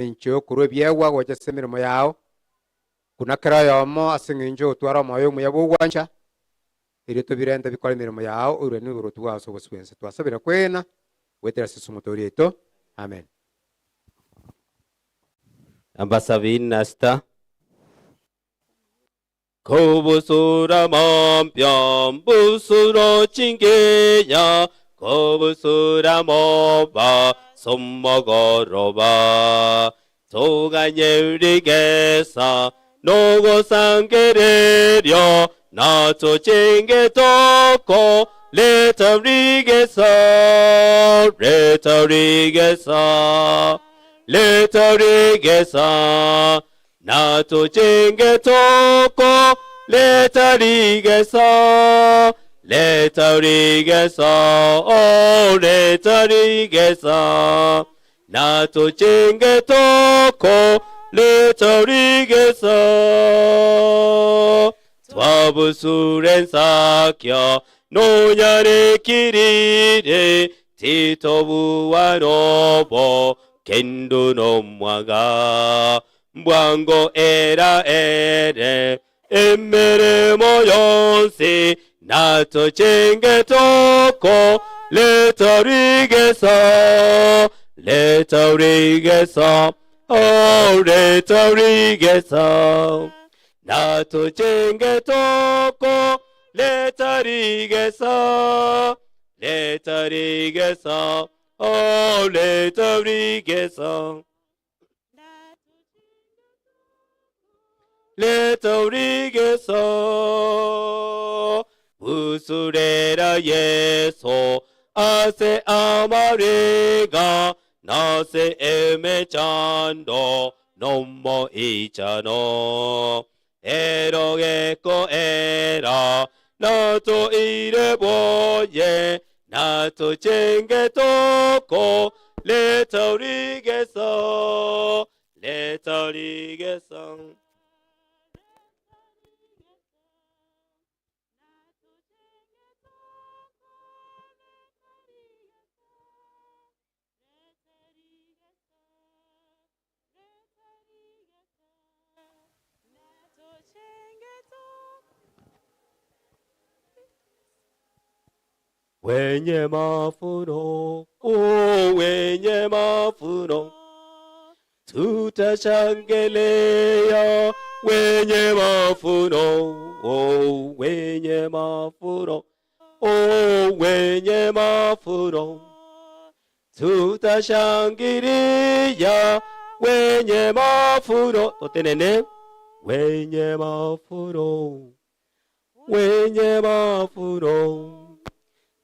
Engencho y'okorua ebiegwa gocha ase emeremo yao, buna kera oyomo ase engencho y'ogotwara omoyo omuya bw'ogwancha, erio tobirente bikore emeremo yao, oirwe noboroti bwao ase obosio bw'ense. Twasabire kwegena goetera ase Yeso Omotoori oito. Amen. Namba sabini na sita. Kobusura mompio mbusuro chingiya, kobusura moba somogoroba. Toganye rigesa nogosangererio, na tochenge toko leta rigesa, leta rigesa, leta rigesa. Na tochenge toko leta rigesa, leta rigesa, oh, leta rigesa. Na tochenge toko leta rigesa. Twabusure ensakio nonya nekirire, titobua nobo kendo nomwaga. Mbwango era ere emeremo yonsi, na tochenge toko leta rigesa, leta rigesa, oh, leta rigesa. Na tochenge toko leta rigesa, leta rigesa, oh, leta rigesa. Leta rigesa, busurera Yeso ase amariga, nase emechando nomoichano. Ero gekoera, natoire boye, natochenge toko, leta rigesa, leta rigesa. Wenye mafuno, oh, wenye mafuno, tutashangilia wenye mafuno, oh, wenye mafuno, oh, wenye mafuno, tutashangilia wenye mafuno. Totenene wenye mafuno, wenye mafuno,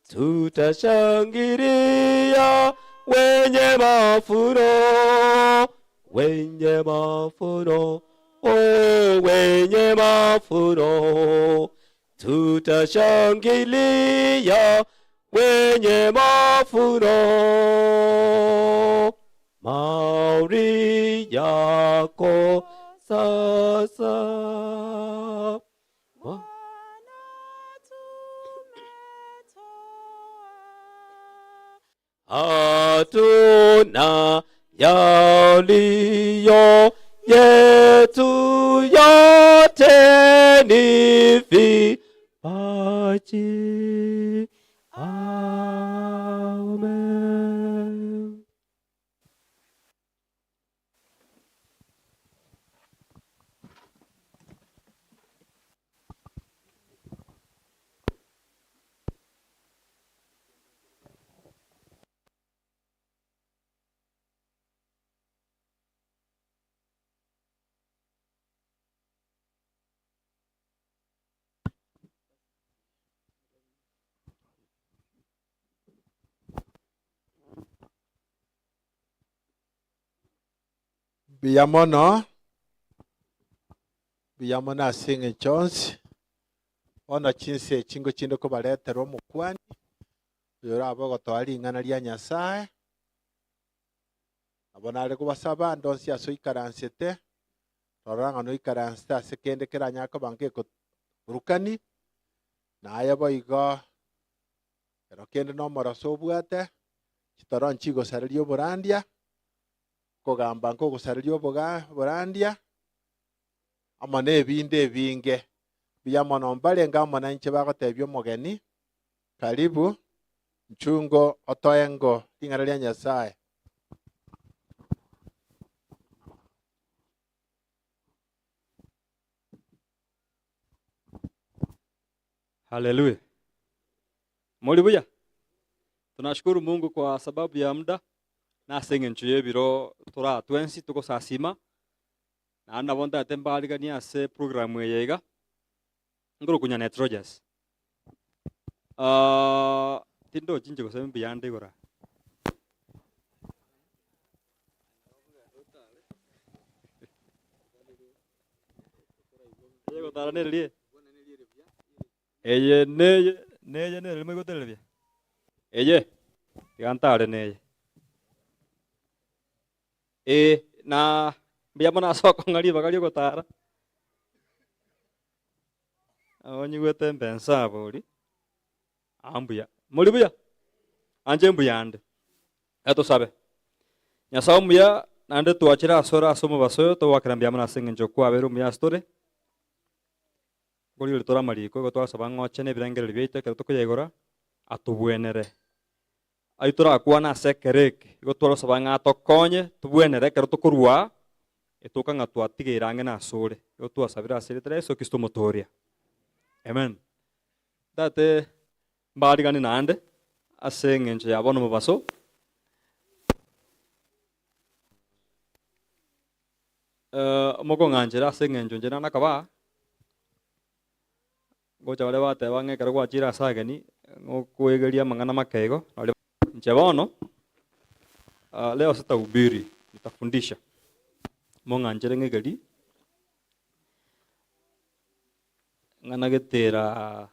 tutashangilia wenye mafuno, wenye mafuno, oh, wenye mafuno, tutashangilia wenye mafuno. Mauri yako sasa. Hatuna yaliyo yetu, yote ni vipaji. Amen. Mbuya mono, mbuya mono ase eng'encho yonsi. Bono chinsa echi ngochinde kobaretera omokuani, oyorabe ogotoa ring'ana ria Nyasae. Nabo nare kobasaba ande onsi ase oikaransete, rora ng'a noikaransete ase kende keranyare koba ngekoburukani, naye boigo ekero kende nomoroso obwate, chitoro nchigosareria oborandia. Okogamba nkogosareria oboga oborandia, amo nebinde ebinge. Mbuya mono mbarenge amo nainche bagotebia omogeni, Karibu, nchungo otoe ngo ring'ana ria Nyasae. Haleluya. Mori buya? Tunashukuru Mungu kwa sababu ya muda na ase eng'encho y'ebiro toraa twensi togosasima naende nabo ntagete mbariganie ase program eye iga nkorokwa Nyanet Rogers. Ah, tindochi inche gose mbuya ande igoro aa. Eye gotara neririe? Eye neye neye nere moigotereria? Eye, tiga ntare neye. Ee, na mbuya mono ase okong'a ribaga ri'ogotara. Nabo nyigwete mbe nsabe oria, aa mbuya. Mori buya? Anche mbuya ande. Reka tosabe. Nyasae omuya, naende twachire asore ase omobaso oyo, togoakera mbuya mono ase eng'encho kwabeire omuya ase tore. Nkorigereria tore amariko, igo twasaba ng'a ochene ebirengererio biaito ekero tokoyaigora, atobwenere. Ayio torakwane ase ekero eke, igo twarosaba ng'a atokonye tobwenere ekero tokorua aa, etoka ng'a twatigeire ang'e nasore. Igo twasabire ase erieta ria Yeso Kristo Omotoria. Amen. Ntagete mbariganie naende ase eng'encho ya bono omobaso. Mokong'anchera ase eng'encho inche naende akaba aa, ngocha baria bateba ng'a ekero gwachire ase ageni, ngokoegeria amang'ana make igo, nari inche bono, leo sitahubiri, nitafundisha, mong'anchere ng'egerie, ng'ana getera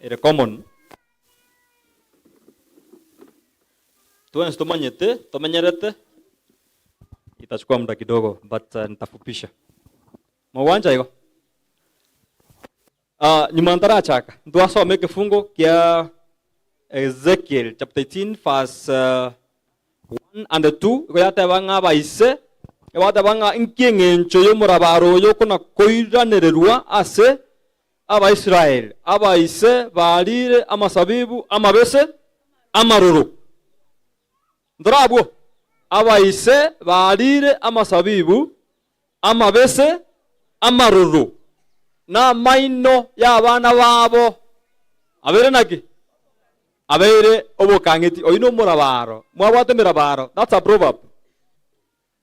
ere common, twensi tomanyete, tomenyerete, itachukua muda kidogo but nitafupisha. Mogwancha igo? Ah, nyuma ntarachaka, ntwasoma ekefungo kia Ezekiel chapter 18 verse 1 and 2 igo yateba ng'a abaise ebateba ng'a inki eng'encho y'omorabaro oyo okona koiranererwa ase Abaisraeli, abaise barire amasabibu amabese amaroro. Ntore abwo? Abaise barire amasabibu amabese amaroro, na amaino y'abana babo abeire naki? Abeire obokang'eti. Oyio nomorabaro. Mwabwate emerabaro. That's a proverb.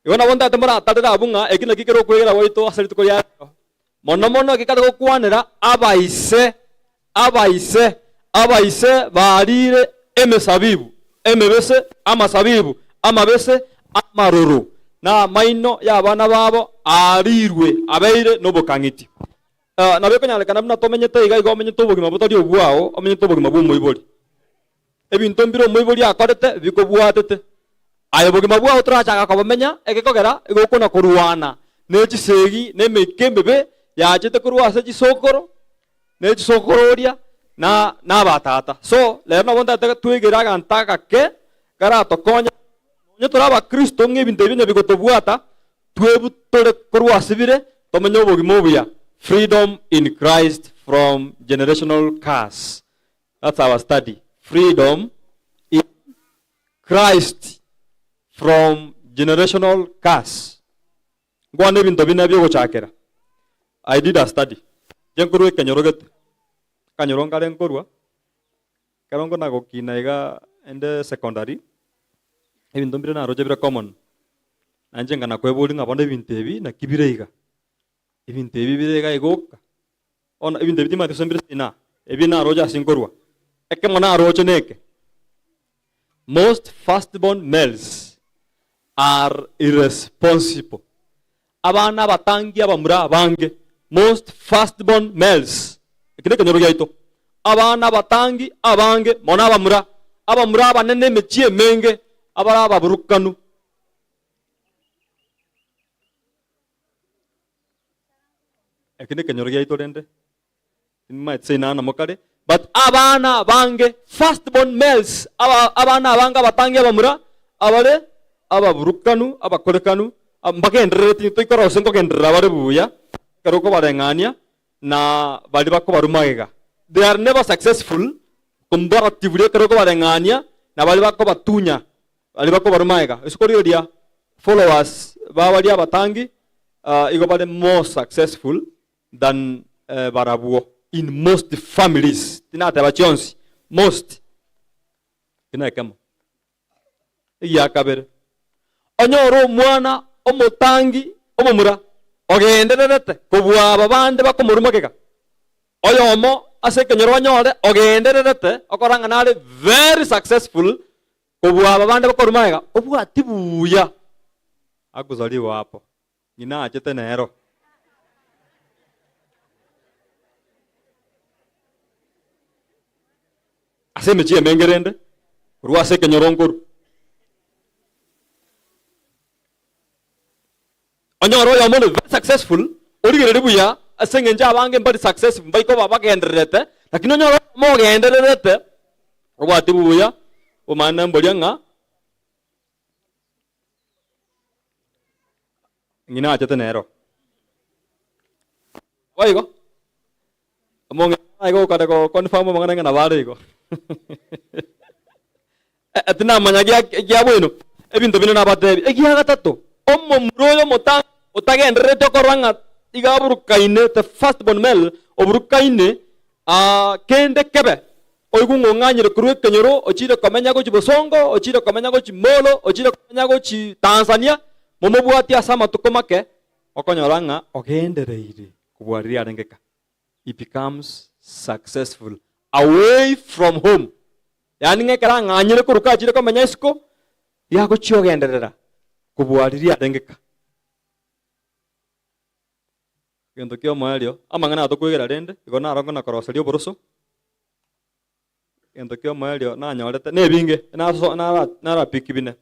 Igo nabo ntagete moratarere abwo ng'a eki nakio kere okwegera gwaito ase rituko ria rero. Mono mono gekare gokwanera abaise, abaise, abaise barire emesabibu emebese, amasabibu amabese amaroro, na amaino y'abana babo aarirwe abeire nobokang'iti. Nabo ekonyarekana buna tomenyete iga igo omenyete obogima botari obwao, omenyete obogima bw'omoibori. Ebinto mbire omoibori akorete bikobwatete. Aye obogima bwao torachaka kobomenya, egekogera igo okona korwana ne chisegi na emeika emebe yachete korwa ase chisokoro ne chisokororia na nabatata. So rero nabo ntagete twegere aganto agake karatokonye nonye tore abakristo ng'a ebinto ebi onye bigotobwata twebutore korwa ase bire tomenye obogima obuya, freedom in Christ from generational curse. That's our study, freedom in Christ from generational curse. Nkwane ebinto bine biogochakera. I did a study. Inche nkorwa ekenyoro gete, akanyoro nkare nkorwa, ekero nkona gokina iga ende secondary, ebinto mbire naroche bire common. Nainche nkana kweboria ng'a bono ebinto ebi naki bire iga? Ebinto ebi bire iga iga oka. Bono ebinto ebi timanyeti gose mbire sina, ebi naroche ase nkorwa. Ekemo naroche neke, most firstborn males are irresponsible. Abana abatangi abamura abange, most firstborn males, eki nekenyoro giaito, abana abatangi abange mono abamura, abamura abanene emechie emenge, abare ababurukanu. Eki nekenyoro giaito rende, timanyeti seino amo kare, but abana abange, first born males, aba abana abange abatangi abamura, abare. ababurukanu, abakorekanu, mbagenderereti toikora gose nkogenderera bare buya, ekero okobareng'ania na baria bakobarwa magega. They are never successful comparatively ekero okobareng'ania na baria bakobatunya, baria bakobarwa magega. Ase korigereria followers ba baria abatangi igo bare more successful than barabwo in most families, tinateba chionsi, most, eki nekemo. Egiakabere, onyore omwana omotangi omomura ogendererete kobua aba bande bakomorua magega, oyomo ase ekenyoro onyore ogendererete okora ng'a nare very successful kobua aba bande bakorua magega, obwati buya akuzaliwa hapo. Ng'ina achete nero. Ase emechie emenge rende, korwa ase ekenyoro nkoru. Onyore oyomo ore very successful, origererie buya ase eng'encho abange mbari successful mbaikoba bagendererete, lakini onyore oyomo ogendererete, obwati buya, omanyete mboria ng'a. Ng'ina achete nero. Boigo, omong'ina naye gokare go confirm amang'ana ng'a nabo are igo. Tinamanya gia gia bweno, ebinto binde nabatebi. Egia gatato, omomura oyo omotang'ani otagenderereti okorora ng'a iga aburukaine, the first born male, oburukaine kende kebe, Oigwe ng'a ong'anyire korwa ekenyoro, ochiire komenya gochia bosongo, ochiire komenya gochia Molo, ochiire komenya gochia Tanzania, momobwatie ase amatuko make, okonyora ng'a ogendereire kobua riria arenge ka. He becomes successful away from home. Yaani ng'a ekero ang'anyire korwa ka achiire komenya isiko, riagochia ogenderera kobua riria arenge ka. Egento ki'omoerio, amang'ana aya tokwegera rende, igo naro ngona koroseria oboroso. Egento ki'omoerio nanyorete, nebinge, naso nara narapiki bine.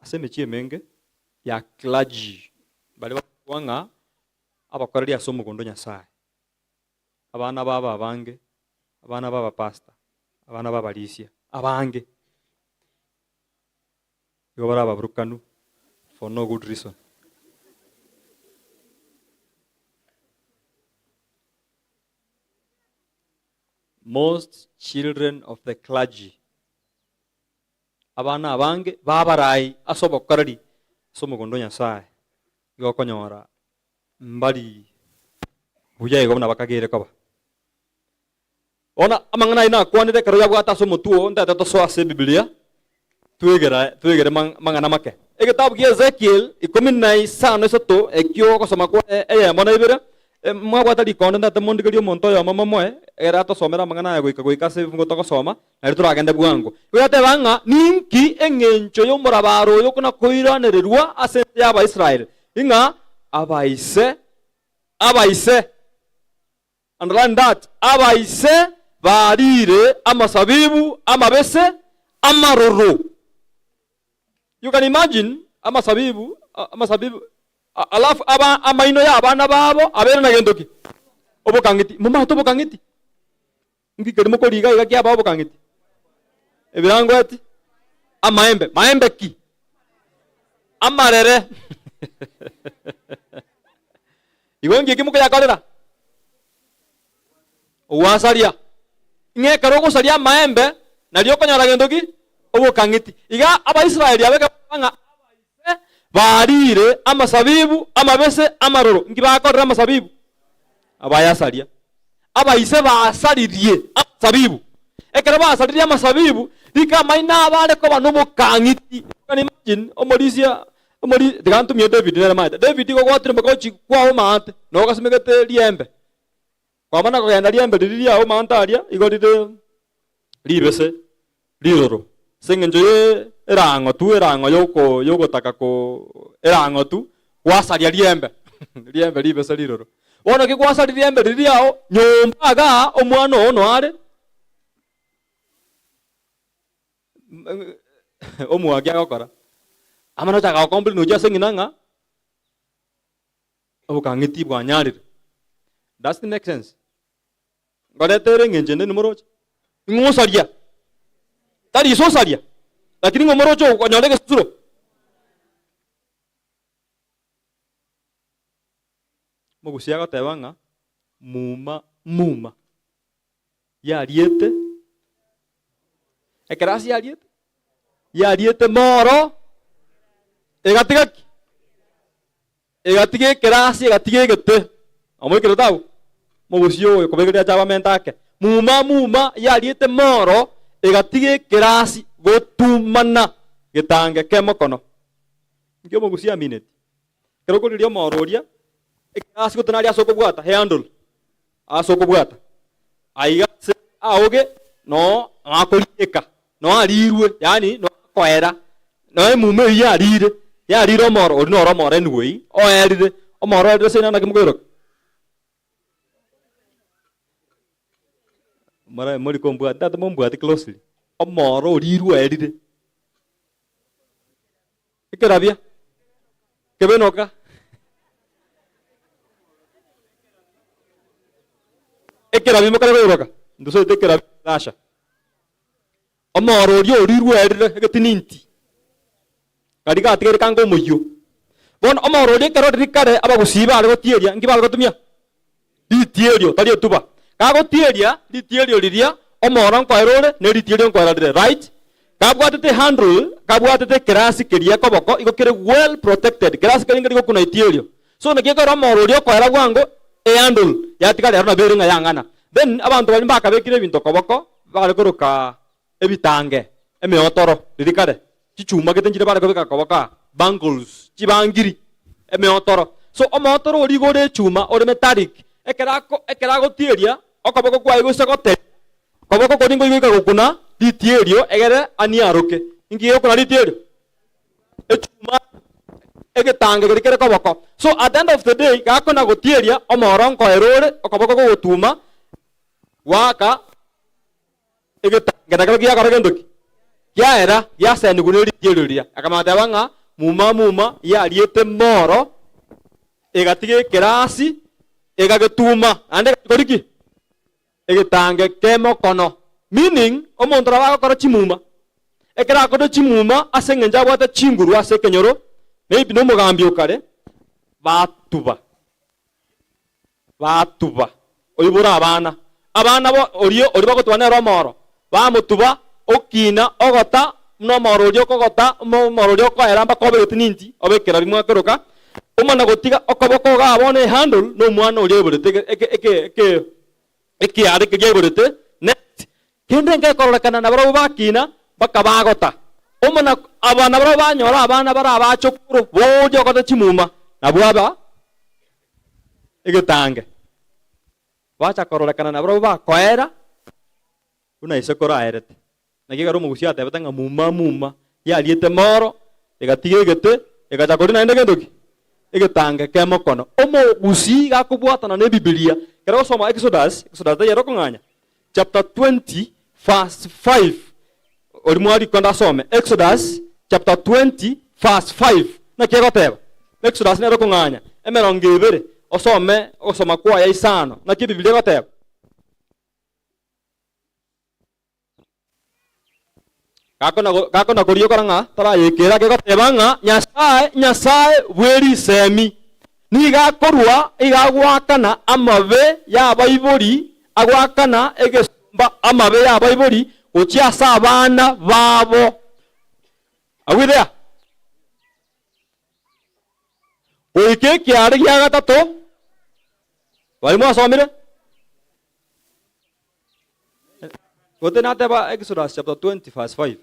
Ase emechie emenge ya clergy, baria bakobua ng'a abakoreri ase omogondo o Nyasaye, abana babo abange, abana b'abapastor, abana b'abarisia, abange, Igo bare ababurukanu for no good reason. Most children of the clergy, abana abange babarai ase obokoreri ase omogondo o Nyasaye, igo okonyora mbari buya igo buna bakagere koba. Bono amang'ana ayio nakwanire ekero yabwate ase omotwe oo, ntete tosoe ase Ebibilia twegera twegere mang'ana make. Egetabu gia Ezekiel ikomi na isano isato ekio ogosoma kwa eyemo na ibere, mwabwate rikonde ntete mondigerie omonto oyomo momoe, egere atosomere amang'ana aya goika goika ase ebifungo togosoma, nario toragende bwango. Igo yateba ng'a ninki eng'encho y'omorabaro oyo kona-koiranererwa ase ense y'Abaisraeli, ng'a abaise, abaise. Underline that, Abaise bariire amasabibu amabese amaroro. You can imagine amasabibu, amasabibu, alafu aba amaino ya abana babo abere na gento ki? Obokang'iti. Momanyete obokang'iti? Nki keria mokoriga iga kiaba obokang'iti? Ebirango eti? Amaembe. Maembe ki? Amarere. Igo nki eki mokoyakorera? Ogwasaria. Ng'a ekero ogosaria amaembe, nario okonyora gento ki? Obokang'iti. Iga Abaisraeli aba ekero barora ng'a abaise bariire amasabibu amabese amaroro, nki bakorera amasabibu? Abayasaria. Abaise basaririe amasabibu. Ekero basaririe amasabibu, rika amaino abo are koba nobokang'iti. You can imagine omorisia omori tiga ntumie David nere maete. David igo gwatirimboka gochia kwao maate, na ogasimegete riembe. Kwamana kogenda riembe riria riao maate aria igo rire ribese riroro. Ase eng'encho ye erang'o tu erang'o yoko yogotaka ko erang'o tu gwasaria riembe riembe ribese riroro. Bono ki gwasaria riembe riria riao nyomba igaa omwana oo noare omwaki agokora amana ochaka go complain gochia ase ng'ina ng'a obokang'iti bwanyarire. Does it make sense? Nkorete ere engencho ende nimoroche? Ing'o osaria? Tari iso osaria? Lakini ng'a omoroche okonyora egesusuro. Omogusia agoteba ng'a muma muma yariete ekero ase yariete yariete moro egatiga ki? Egatiga ekerasi egatiga egete omoikerete abwo omogusia oyo kobekeria ache abamente ake muma muma yariete moro egatiga ekerasi gotumana getange kemokono. Inki omogusia amineti? Ekero okorigereria omoro oria, ekerasi gotena aria ase okobwata, handle, ase okobwata, aiga ase aoge noo akorieka, noo arirwe, yaani noo akoera, noo emuma eyio yarire, yarire omoro, oria noro omoro anyway, oerire, omoro oerire ase naki mokoiroka? Mora mori kombwati, tata mombwati closely, omoro orirwe oerire. Ekerabia kebenoka. Ekerabia mokare koiroka, ntosoete ekerabia Rasha. Omoro oria orirwe oerire egetininti, karia gatigaire kanga omoyio. Bono omoro oria ekero riria kare abagusii bare gotieria, nki bare gotumia? Ritierio, tari etuba. Gagotieria ritierio riria, omoro nkoera ore, ne ritierio nkoera rire, right? Kabwatete handle, kabwatete ekerasi keria koboko, igo kere well protected, kerasi keria nkeri gokuna itierio. So naki ekero omoro oria okoera bwango, ehandle yatigara ero nabo ere ng'a yang'ana. Then abanto baria mbakabekire ebinto koboko, bare koroka ebitange, emeotoro, riria kare, chichuma gete nchire bare kobeka koboko aa, bangles, chibangiri, emeotoro. So omootoro oria igo ore echuma, ore metallic, ekero ako ekero agotieria, okoboko kwaye gose goteria, koboko koria nkoigwa goika gokuna ritierio egere aniaroke. Inki gegokuna ritierio? Echuma, egetange keria kere koboko. So at the end of the day, gakona gotieria, omoro nkoera ore, okoboko kogotuma, goaka. Egetange nakero giakora gento ki? Kiaera, giasenigwa ne ritierio riria. Akamanya goteba ng'a muma muma yariete moro, egatiga ekerasi, egagetuma, naende egachia ki? Egetange kemokono. Meaning, omonto nabo agokora chimuma. Ekero akorire chimuma ase eng'encho abwate chinguru ase ekenyoro, maybe na omogambi o kare, batuba. Batuba, oibore abana. Abana bo oria oria bagotuba nere omoro, bamotuba, okina, ogota, buna omoro oria okogota, omoro oria okoera mpaka obe getininti, obe ekerabi mwakeroka, omana gotiga okoboko igaa bono ehandle na omwana oria oiborete eke eke eke eke ekiara keria aiborete next. Kende nkekororekana nabarabwo bakina, mpaka bagota. Omana aba nabarabwo banyora abana bare abachokoro boria ogote chimuma, nabwo aba egetange. Bacha kororekana nabarabwo bakoera buna ise koraerete. Naki ekero omogusia atebete ng'a muma muma, yariete moro, egatiga egete, egacha koria naende gento ki? Egetange kemokono. Omogusii gakobwatana na Ebibilia, ekero ogosoma Exodus, Exodus tari ere okong'anya, chapter 20 verse 5, oria mwarikwa ndasome, Exodus chapter 20 verse 5, naki egoteba? Exodus nere okong'anya, emerongo ebere, osome ogosoma kwaye isano, naki Ebibilia egoteba? Gakona koria okora ng'a tarayekera, gegoteba ng'a Nyasae, Nyasae bwe risemi, nigo akorua iga agoakana amabe y'abaibori, agoakana egesomba amabe y'abaibori gochia ase abana babo. Are we there? Goika ekiaare gia gatato, baria mwasomire? Gose nateba Exodus chapter 20 verse 5.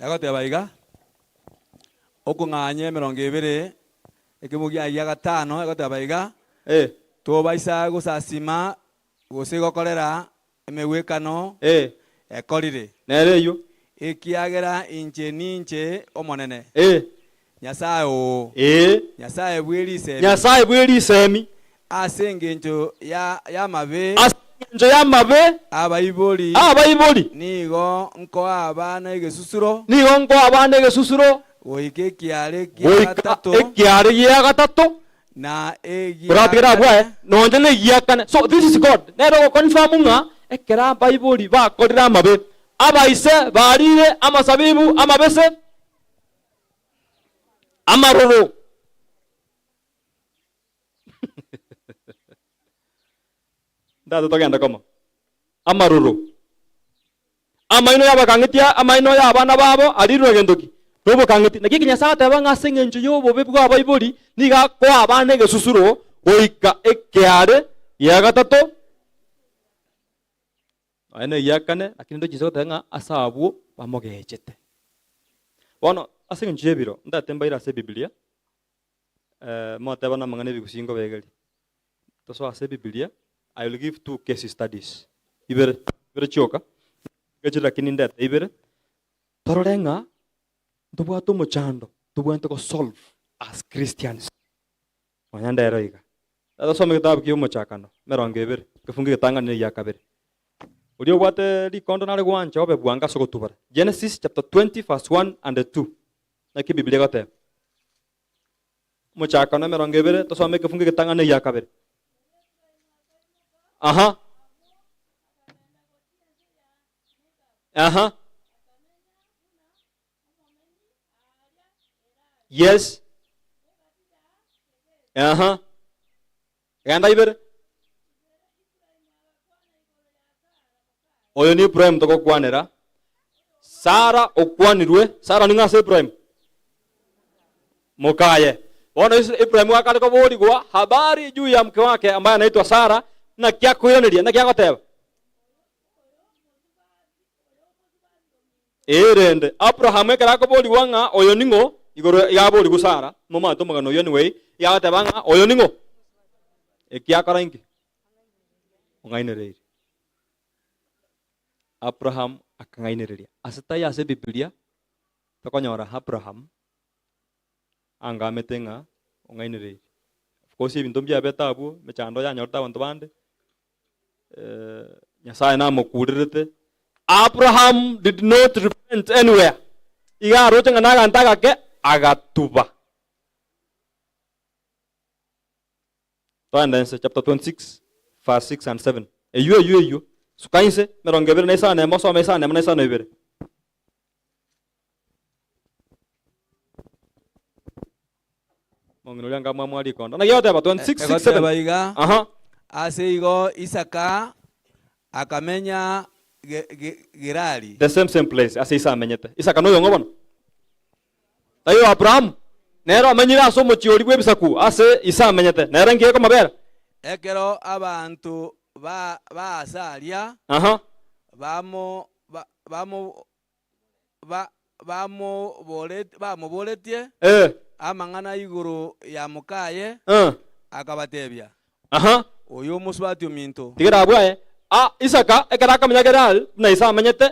Egoteba iga, Okong'anya emerongo ebere, ekemo giaye gia gatano, egoteba iga, Eh. Tobaisa gosasima gose gokorera emegwekano Eh. ekorire, Nere eyio. ekiagera inche ninche Omonene, Eh. Nyasae oo, Ee. Nyasae bwe risemi. Nyasae bwe risemi. Ase engencho ya y'amabe. Ase engencho y'amabe. Abaibori. Abaibori. Nigo nkoa abana egesusuro. Nigo nkoa abana egesusuro. Goika ekiaare gia Goika gatato. ekiaare gia gatato. Na egia Oratigere abwo aye, kane. nonye negia kane. So this is God. Nere ogoconfirm ng'a ekero abaibori bakorire amabe, Abaise barire amasabibu amabese amaroro. Ntaete togende komo. Amaroro. Amaino y'abakang'iti amaino y'abana babo arirwe gento ki? Nobokang'iti. Naki eki Nyasae ateba ng'a ase engencho y'obobe bw'abaibori nigo akoa abana egesusuro goika ekeare gia gatato, nonya na egia kane, lakini ndoche inse goteba ng'a ase abwo bamogechete. Bono ase engencho y'ebiro, ntaete mbaire ase Ebibilia, motebane amang'ana ebigusi nkobegerie. Tosoe ase Ebibilia, I will give two case studies, ibere, ibere chioka, chire lakini ndete ibere, torore ng'a ntobwate omochando tobwenerete go solve as Christians, nonya ndero iga. Tosome egetabu kia Omochakano emerongo ebere, ekefungo egetang'ani na egia kabere. Oria obwate rikondo nare gwancha obe bwango ase ogotubora. Genesis chapter 20 verse 1 and 2. Naki Ebibilia egoteba. Omochakano emerongo ebere, tosome ekefungo egetang'ani na egia kabere. Aha. Aha. Yes. Aha. Genda ibere. Oyo ni Ibrahimu togokwanera. Sara okwanirwe. Sara ning'o ase Ibrahimu? Mokaye. Bono Ibrahimu akare koborigwa habari juu ya mke wake ambaye anaitwa Sara, naki akoiraneria, naki agoteba? Ee rende, Abrahamu ekero akoborigwa ng'a oyo ning'o, igoro iga aborigwe Sara, momanyete omogano oyio anyway, iga agoteba ng'a oyo ning'o? Ekiakora inki? Ong'ainereire. Abraham akang'ainereria. Ase taiyo ase Ebibilia tokonyora Abraham angamete ng'a ong'ainereire. Of course ebinto mbiabete abwo, emechando yanyorete abanto bande, Nyasaye namokurerete. Abraham did not repent anywhere. Iga aroche ng'a naganto agake, agatuba. Toende inse chapter 26 verse 6 and 7. Eywo eywo eywo. Suka inse emerongo ebere na isano emo osome isano emo na isano ibere. Mong'ina oria nkamwamwa rikondo. Naki agoteba 26 6 Egoteba 7. iga, Aha. Ase igo Isaka akamenya Ge- Ge- Gerari. The same same place ase ise amenyete. Isaka noyong'o bono? Taiyo Abrahamu, nere omenyire ase omochie oria bw'ebisaku ase ise amenyete, nere nki ekomobera? Ekero abanto ba b'aase aria Aha. bamo ba bamo ba bamoboret bamoboretie Eh. amang'ana igoro ya mokaye, Eh. akabatebia, Aha. Oyo omosubati ominto. Tigera abwo aye. Ah, Isaka ekero akamenya Gerari, buna ise amenyete,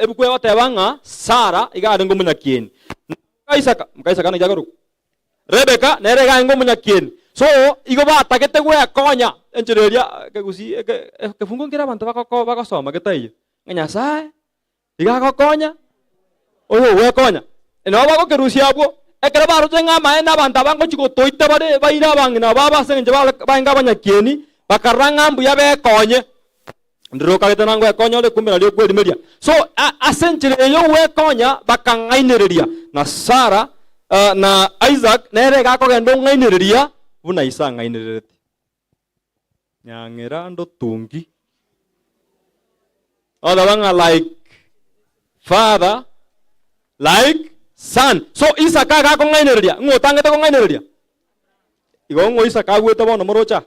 ebuku egoteba ng'a Sara iga arenge omonyakieni. Na moka Isaka, moka Isaka naki akorokwa? Rebeka nere iga arenge omonyakieni. So, igo batagete gwekonya enchera eria ekegusii eke ekefungo nkere abanto bagoko bagosoma getaiyo, ng'a Nyasaye iga agokonya oyo ogwekonya. Nabo bagokerusia abwo, ekero baroche ng'a amaene abanto aba ngochia gotoita bare baire abang'ina babo ase engencho bare barenge abanyakieni, bakarora ng'a mbuya bekonye. Ndire okagete na ngwekonya ore kumbe nario okwerimeria. So ase enchera eye y'ogwekonya bakang'ainereria, na Sara na Isaac nere iga akogenda ong'ainereria buna ise ang'ainerereti. Nyang'era ndotungi. Oteba ng'a like father like son. So Isaka iga akong'ainereria, ng'o otangete kong'ainereria? Igo ng'o Isaka agwete bono moroche aa?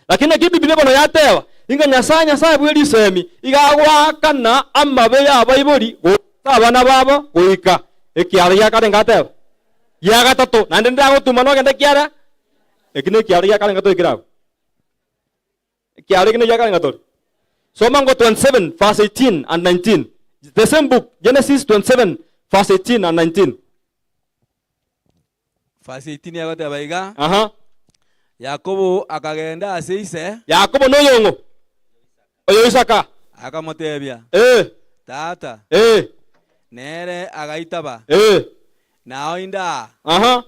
Lakini naki Ebibilia bono yateba, ing'a Nyasae Nyasae bwe risemi iga agoakana amabe y'abaibori gocha abana babo goika ekiara gia kare ngateba gia gatato, naende ndagotuma nogende ekiara eki nekiara gia kare ngatoikire abwo. Ekiara eki negia kare ngatore. Soma ngo 27 verse 18 and 19. The same book, Genesis 27 verse 18 and 19. Verse 18 egoteba iga, Aha. Yakobo akagenda ase ise, Yakobo noyong'o? Oyo Isaka. akamotebia, Eh, Tata. eh, Nere agaitaba, eh. Nao inde aa, Aha.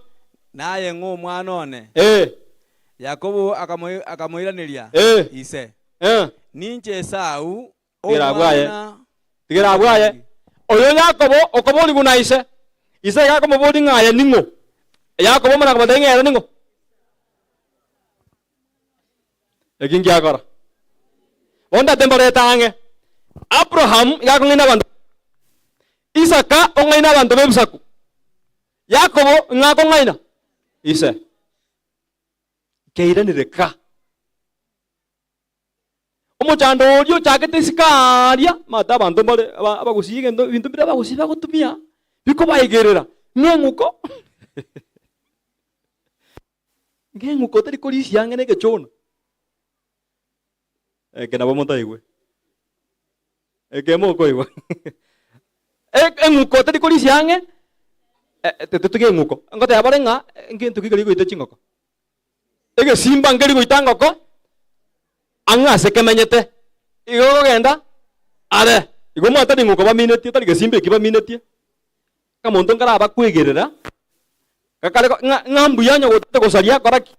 naye ng'o omwana one? Eh, Yakobo akamoiraneria Eh. ise, eh. Ninche Esau, Bwera bwaye. omwana. Tigera abwo aye. Oyo Yakobo okoborigwa na ise. Ise iga akomoboria ng'a aye ning'o? Yakobo omana komotebia ng'a ere ning'o? Eki ngiakora. Bono tate mbarete ang'e. Abraham iga akong'aina abanto Isaka ong'aina abanto b'ebisaku. Yakobo ng'a akong'aina ise. Keiranire ka. Omochando oria ochakete isiko aaria, omanyete abanto mbare aba abagusii egento ebinto mbire abagusii bagotumia, bikobaigerera, ng'a eng'uko ng'a eng'uko teri korisia ang'e na egechona. Eke nabo motaigwe, eke mokoigwa eng'uko teri korisia ang'e, totige eng'uko, ngoteba bare ng'a ngento ki keria goita chingoko. Egesimba nkeri goita ngoko ang'e ase kemenyete, igo kogenda are. Igo mwatari ng'uko baminetie, tari gesimba eki baminetie. Akamonto nkarabakwegerera, gakare ng'a ng'a mbuya onye gotete gosaria kora ki?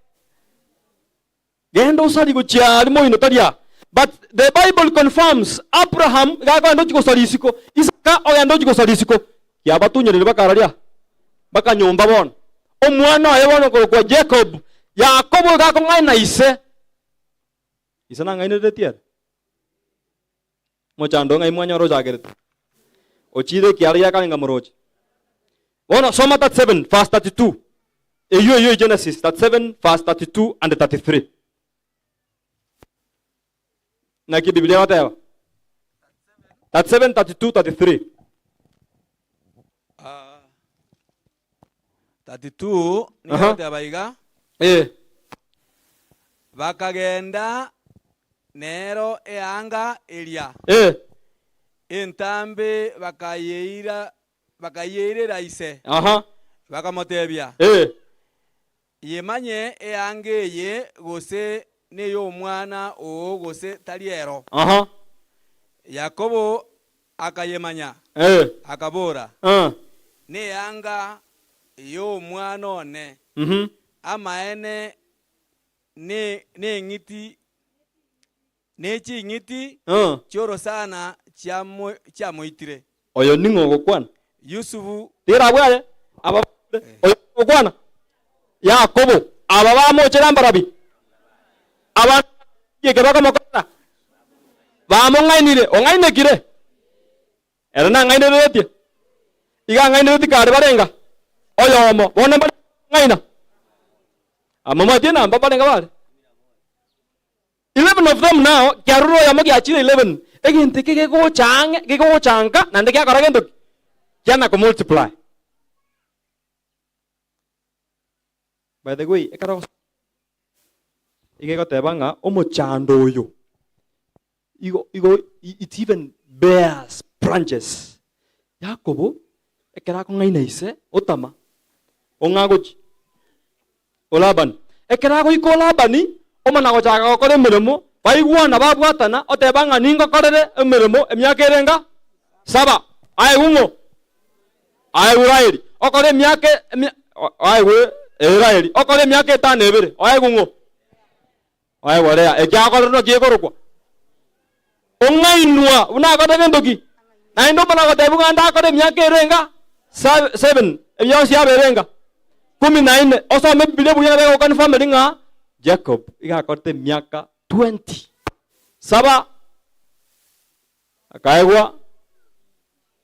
Genda osarie gochia aria moino tari aa. But the Bible confirms Abraham iga akogenda ochia gosaria isiko, Isaka ogenda ochia gosaria isiko. Kiabatunyereire bakararia bakanyomba bono. Omwana oye bono okorokwa Jacob, Yakobo iga akong'aina ise. Ise nang'ainereretie ere? Mochando ng'ai mwanyora ochakerete? Ochiire ekiara gia kare nkamoroche. Bono soma 37 verse 32. Eyio eyio Genesis 37 verse 32 and 33. Naki Biblia egoteba? 37 32 33. Ah, 32 nigo Aha. egoteba iga Eh. Bakagenda nero eanga eria Eh. entambe bakayeira bakayeirera ise, Aha. bakamotebia, Eh. Yemanye eanga eye gose ney'omwana oo gose tari ero. Aha. Yakobo akayemanya, Eh. akabora, Ah. Neanga y'omwana one, Mhm. amaene ne neng'iti ne ching'iti Ah. chi'orosana chiamo chiamoitire. Oyo ning'o ogokwana? Yusufu. Tiga abwo aye, aba oyo ogokwana, Yakobo, aba bamochere mbarabi? Aba eke bakomokorera? Bamong'ainire, ong'ainekire? Ere nang'ainereretie? Iga ang'aineretie kare barenga? Oyomo. Bono mbare ng'aina? Amamwatie namba mbarenga bare? 11 of them now, kiarure oyomo giachire 11. Egento eke gegocha ang'e, gegocha nka, naende giakora gento ki? Kiana ko multiply. By the way, ekero ogosoma iga egoteba ng'a omochando oyo igo igo it even bears branches. Yakobo ekero akong'aina ise otama, ong'a agochia? O Labani. Ekero agoika o Labani, omana gochaka gokora emeremo, baigwana babwatana, oteba ng'a ningokorere emeremo emiaka ere enga? Saba. Aegwe ng'o? Aegwe Raeli. Okore emiaka emia aegwe ee Raeli. Okore emiaka etano ebere, oegwe ng'o? Oegwe Lea. Eki akorire naki ekorokwa? Ong'ainwa buna akorire gento ki? Naende omana gotebiwa ng'a ndakore emiaka ere enga? Seven. Ebionsi yaba ere enga? Kumi na ine. Osome Ebibilia buya nabo egoconfirmeri ng'a Jacob iga akorete emiaka 20. Saba. Akaegwa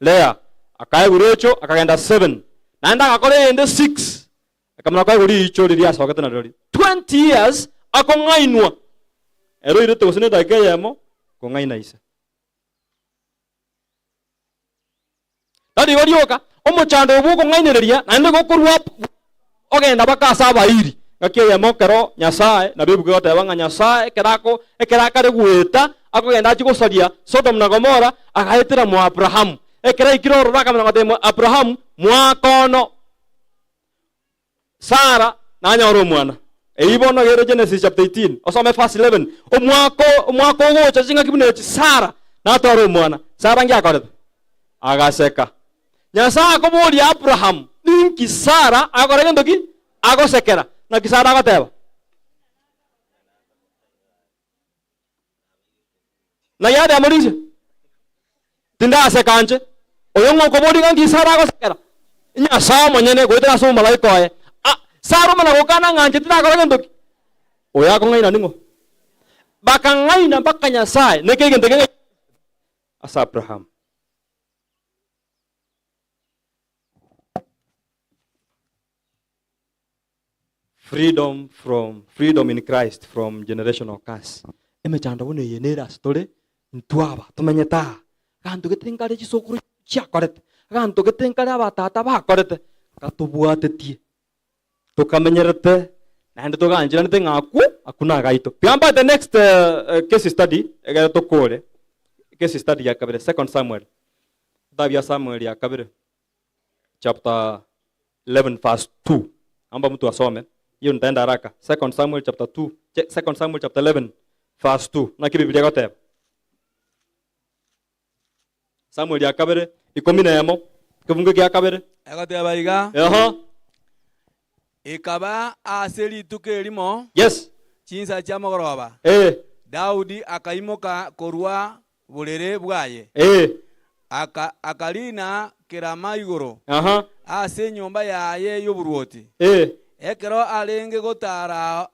Lea, akaegwa Rachel, akagenda 7. Naende agakora eyende 6. Akamanya koegwa riicho riria asogete nario 20 years akong'ainwa. Ere oirete gose nedakika eyemo kong'aina ise. Tari igo rioka, omochando oyo bw'okong'ainereria naende igo okorua ogenda mpaka ase abairi. Ngaki eyemo ekero Nyasae, nabo ebuku egoteba ng'a Nyasae ekero ako ekero akare goeta, akogenda achie gosaria Sodom na Gomora, agaetera mwa Abrahamu. Ekero aikire ororo akamanya gotebia Abrahamu, mwaka ono Sara nanyore omwana. Eyio bono ere Genesis chapter 18, osome verse 11. Omwaka omwaka ogocha ching'aki buna echi Sara natware omwana. Sara nki akorete? Agaseka. Nyasae akoboria Abraham, ninki Sara agokora gento ki? Agosekera. Naki Sara agoteba? Naki adeamorisia? Tindaseka inche. Oyo ng'a okoboria ng'a nki Sara agosekera? Nyasae omonyene goetera ase omomalaika oye. Ah, Sara omana gokana ng'a inche tindakora gento ki? Oyo akong'aina ning'o? Bakang'aina mpaka Nyasae. Neke egento keng'aina ase Abraham. Freedom from freedom in Christ from generational curse. Emechando buna eye nere ase tore ntwaba tomenyete aa. Aganto gete nkare chisokoro chiakorete, aganto gete nkare abatata bakorete, gatobwatetie, tokamenyerete naende togancheranete ng'a akwo akwo nagaito. Tiga mbate next case study egere tokore, case study ya kabere, second Samuel, ebitabu bia Samuel ya kabere. chapter 11 verse 2. Naomba mtu asome. Hiyo nitaenda haraka. Second Samuel chapter 2, Second Samuel chapter 11 verse 2. Naki Biblia egoteba. Samuel ya kabere ikomi na emo kebungo gia kabere. Egoteba iga, Eho. Ekaba ase rituko erimo, Yes. chinsa chia mogoroba, Eh. Daudi akaimoka korwa borere bwaye, Eh. aka, akariina kerama igoro Aha. ase enyomba yaye y'oboruoti. Eh. Ekero arenge gotaara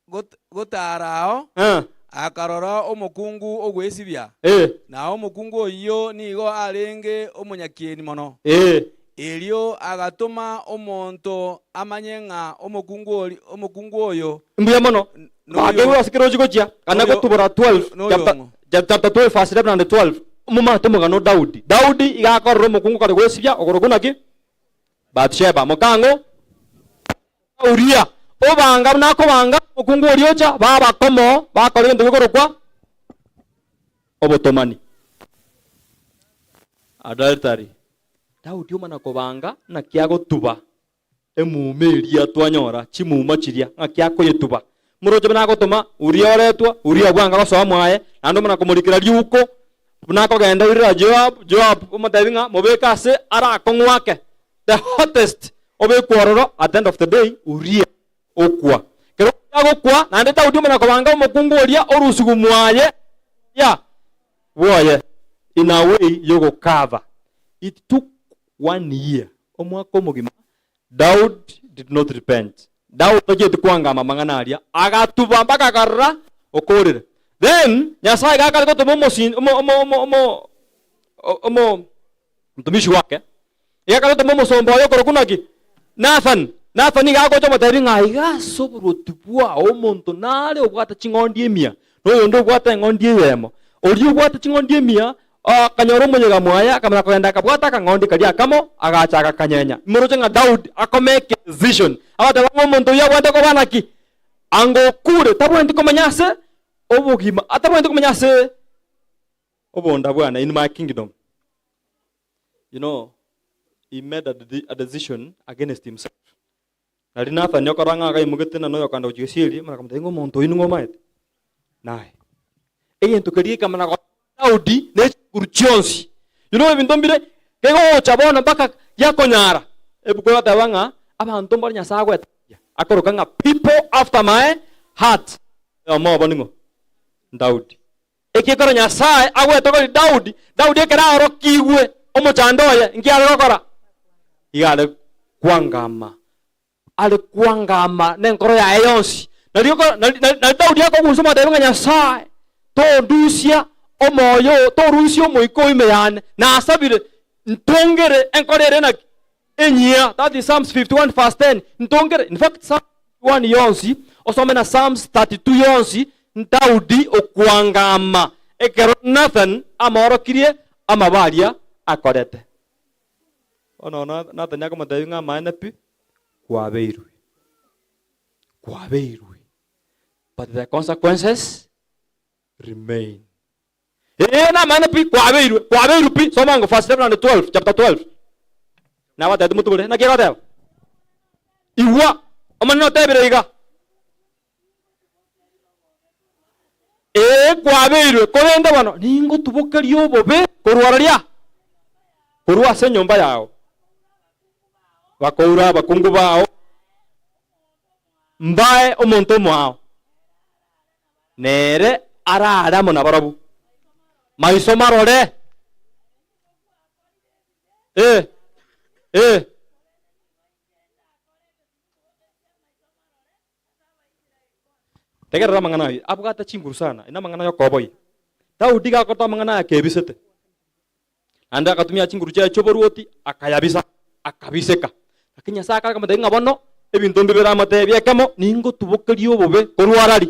got, gotaarao, Ah. akarora omokungu ogwesibia, Eh. na omokungu oyio nigo arenge omonyakieni mono. Eh. Erio agatoma omonto amanye ng'a omokungu ori, omokungu oyo Mbuya mono. Noyo- Bakeigwa ase kera ochi gochia, kana noyo- gotubora 12, noyo chapter, ng'o? chapter 12 verse 11 and 12. Omomate omogano o Daudi. Daudi iga akorora omokungu kare gwesibia okorokwa naki? Bathsheba, mokang'o Uria. Obanga buna akobanga omokungu oria ocha, baba komo, bakora egento gekorokwa obotomani. Adultery. Daudi omana kobanga naki agotuba emuma eria twanyora, chimuma chiria, ng'aki akoyetuba. Moroche buna agotoma Uria oretwa, Uria bwanga gosoa mwaye, naende omana komorikera riuko, buna akogenda oirera Joab, Joab omotebi ng'a mobeke ase arakong'u ake, the hottest, obekwe ororo, at the end of the day, Uria okwa. Ekero Uria agokwa, naende Daudi omana kobanga omokungu oria orusigu mwaye, ya bwoye, in a way yogokava. It took one year, omwaka omogima, Daud did not repent. Daud tachieti kwangama amang'ana aria, agatuba mpaka akarora okorire. Then Nyasaye iga akare gotoma omosin omo omo omo omo omo mtumishi wake, iga akare gotoma omosomba oye okorokwa naki? Nathan. Nathan iga agocha omotebi ng'a iga ase oborwoti bwao omonto nare obwate ching'ondi emia, na oyonde obwate eng'ondi eyemo. Oria obwate ching'ondi emia Akanyora omoyega mwaye, akamanya kogenda akabwata akang'ondi karia akamo, agacha agakanyenya. Imoroche ng'a Daudi akomake a decision, agateba ng'a omonto oyio abwenerete koba naki? Anga okure, tabwenereti komenya ase obogima, atabwenereti komenya ase obonda bwane, in my kingdom. You know, he made a, a decision against himself. Nari Nathani okorora ng'a agaimogete na noyokanda gochia gesieri, omana akamotebia ng'a omonto oyio ning'o omaete? Naye. Egento keria gekamana gosoa Daudi ne chinguru chionsi. You know ebinto mbire kegocha bono mpaka giakonyara. Ebuku egoteba ng'a abanto mbare Nyasae agoetagia, akoroka ng'a people after my heart. Oyomo obo ning'o? Daudi. Ekiagera Nyasae agwetogerie Daudi, Daudi ekero aorokigwe omochando oye, inki are gokora? Iga are kwangama, are kwangama nenkoro yaye yonsi. Nario ko- nari nari nari Daudi akogunsa omotebia ng'a Nyasae, tondusia omoyo oo, torusia omoika oo ime yane, nasabire ntongere enkoro ere naki? Enyia, that is Psalms 51 verse 10, ntongere, in fact Psalms 51 yonsi, osome na Psalms 32 yonsi, Daudi okwangama ekero Nathan amoorokirie amabe aria akorete. Bono Nathan akomotebia ng'a amaene pi, kwabeirwe, kwabeirwe, but the consequences remain. Ee, namaene pi, kwabeirwe, kwabeirwe pi. Soma ngo verse 11 and 12, chapter 12. Nabatebete motubore, naki egoteba? Igwa, Omonene otebire iga. Ee, kwabeirwe, korende bono ningotubokerie obobe korwa roria, korwa ase enyomba yao. Bakoura abakungu bao, mbae omonto omoao. Nere araare amo nabarabwo, maiso marore. Eh. Eh. Tegerera amang'ana ayio, abwate chinguru sana, ina amang'ana y'okoboyia. Daudi gakorete amang'ana aya akebisete, naende agatumia chinguru chiaye chi'oboruoti, akayabisa, akabiseka. Lakini Nyasae akare akamotebia ng'a bono ebinto mbibere amotebie ekemo, ningotubokerie obobe korwa arari.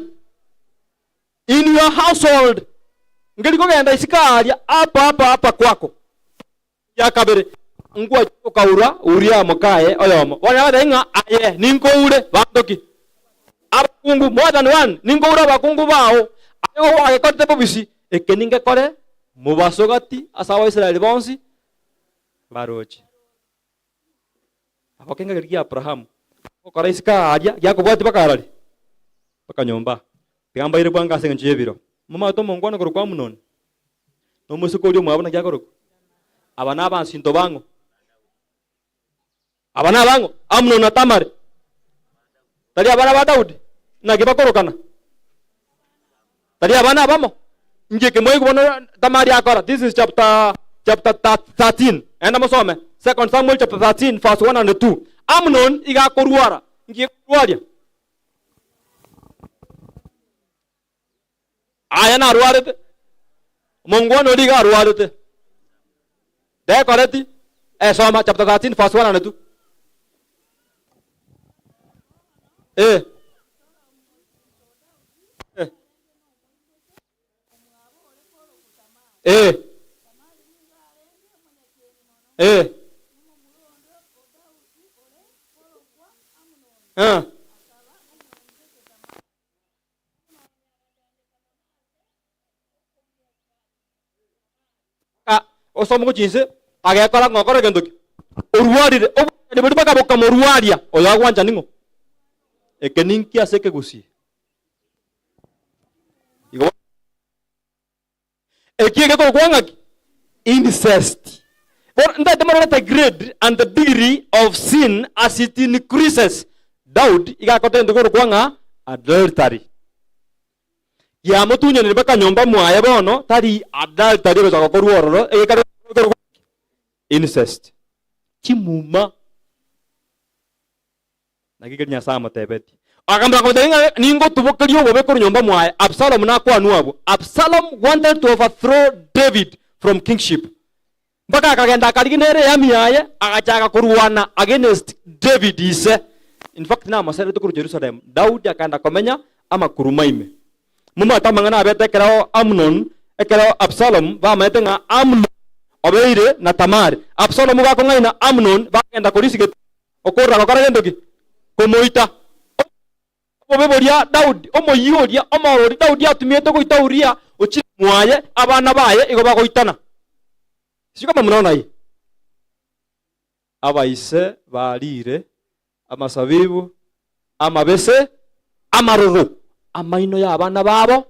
In your household, nkeri kogenda isiko aaria, apa apa apa kwako. Ya kabere, ngwachia gokaura Uria mokaye oyomo. Bono agatebia ng'a aye ninkoure banto ki? Abakungu, more than one, ninkoure abakungu bao. Aye gwagekorete bobisi, eke ningekore mobaso gati ase Abaisraeli bonsi baroche. Nabo keng'agerio gia Abrahamu gokora isiko aaria giakobwatia mpaka arari, mpaka nyomba. Tiga mbaire bwango ase engencho y'ebiro. Momanyete omongwana korokwa Amunoni, na omoiseke oria omwabo naki akorokwa? Aba nabansinto bang'o? Aba nabang'o? Amunoni na Tamari. Tari abana ba Daudi? Naki bakorokana? Tari abana abamo? Inki eke mwaigwa bono Tamari akora? This is chapter chapter 13. Enda mosome. Second Samuel chapter 13 verse 1 and 2. Amnon iga akorwara. Inki gekorwaria? Aya narwarete. Omongwana oria iga arwarete. Tekoreti. Eh, soma chapter 13 verse 1 and 2. Eh. Eh. Eh. Eh. Eh. Osome gochia inse, agekora ng'a okore gento ki? Orwarire. Obwanchani boria mpaka bokamorwaria. Oyo agwancha ning'o? Eke ninki ase ekegusii? Igo Eki egekorokwa ng'aki? Incest. Bono ntaete morore the grade and the degree of sin as it increases. Daudi iga akorete egento gekorokwa ng'a adultery. Giamotunyanire mpaka nyomba mwaye bono tari adultery egocha gokorwa ororo egekare gekorokwa incest. Chimuma. Naki keria Nyasae amotebetie. Akambera akamotebia ng'a ningotubokerie obobe korwa nyomba mwaye. Absalomu nakwanwe abwo. Absalom wanted to overthrow David from kingship. Mpaka akagenda akarigia nere earmy yaye agachaka korwana against David ise. In fact namoserete korwa Jerusalem. Daudi akaenda komenya amakuruma ime. Momanyete amang'ana abete ekero Amnon, ekero Absalomu bamanyete ng'a Amnon obeire na Tamari. Absalomu gakong'aina Amnon bagenda korisia gete Okorora gokora gento ki? Komoita. Obobe boria Daudi, omoyio oria omorori Daudi atumiete goita Uria, ochire mwaye, abana baye igo bagoitana. Sijui kama mnaona hii. Abaise bariire amasabibu amabese amaroro, amaino y'abana babo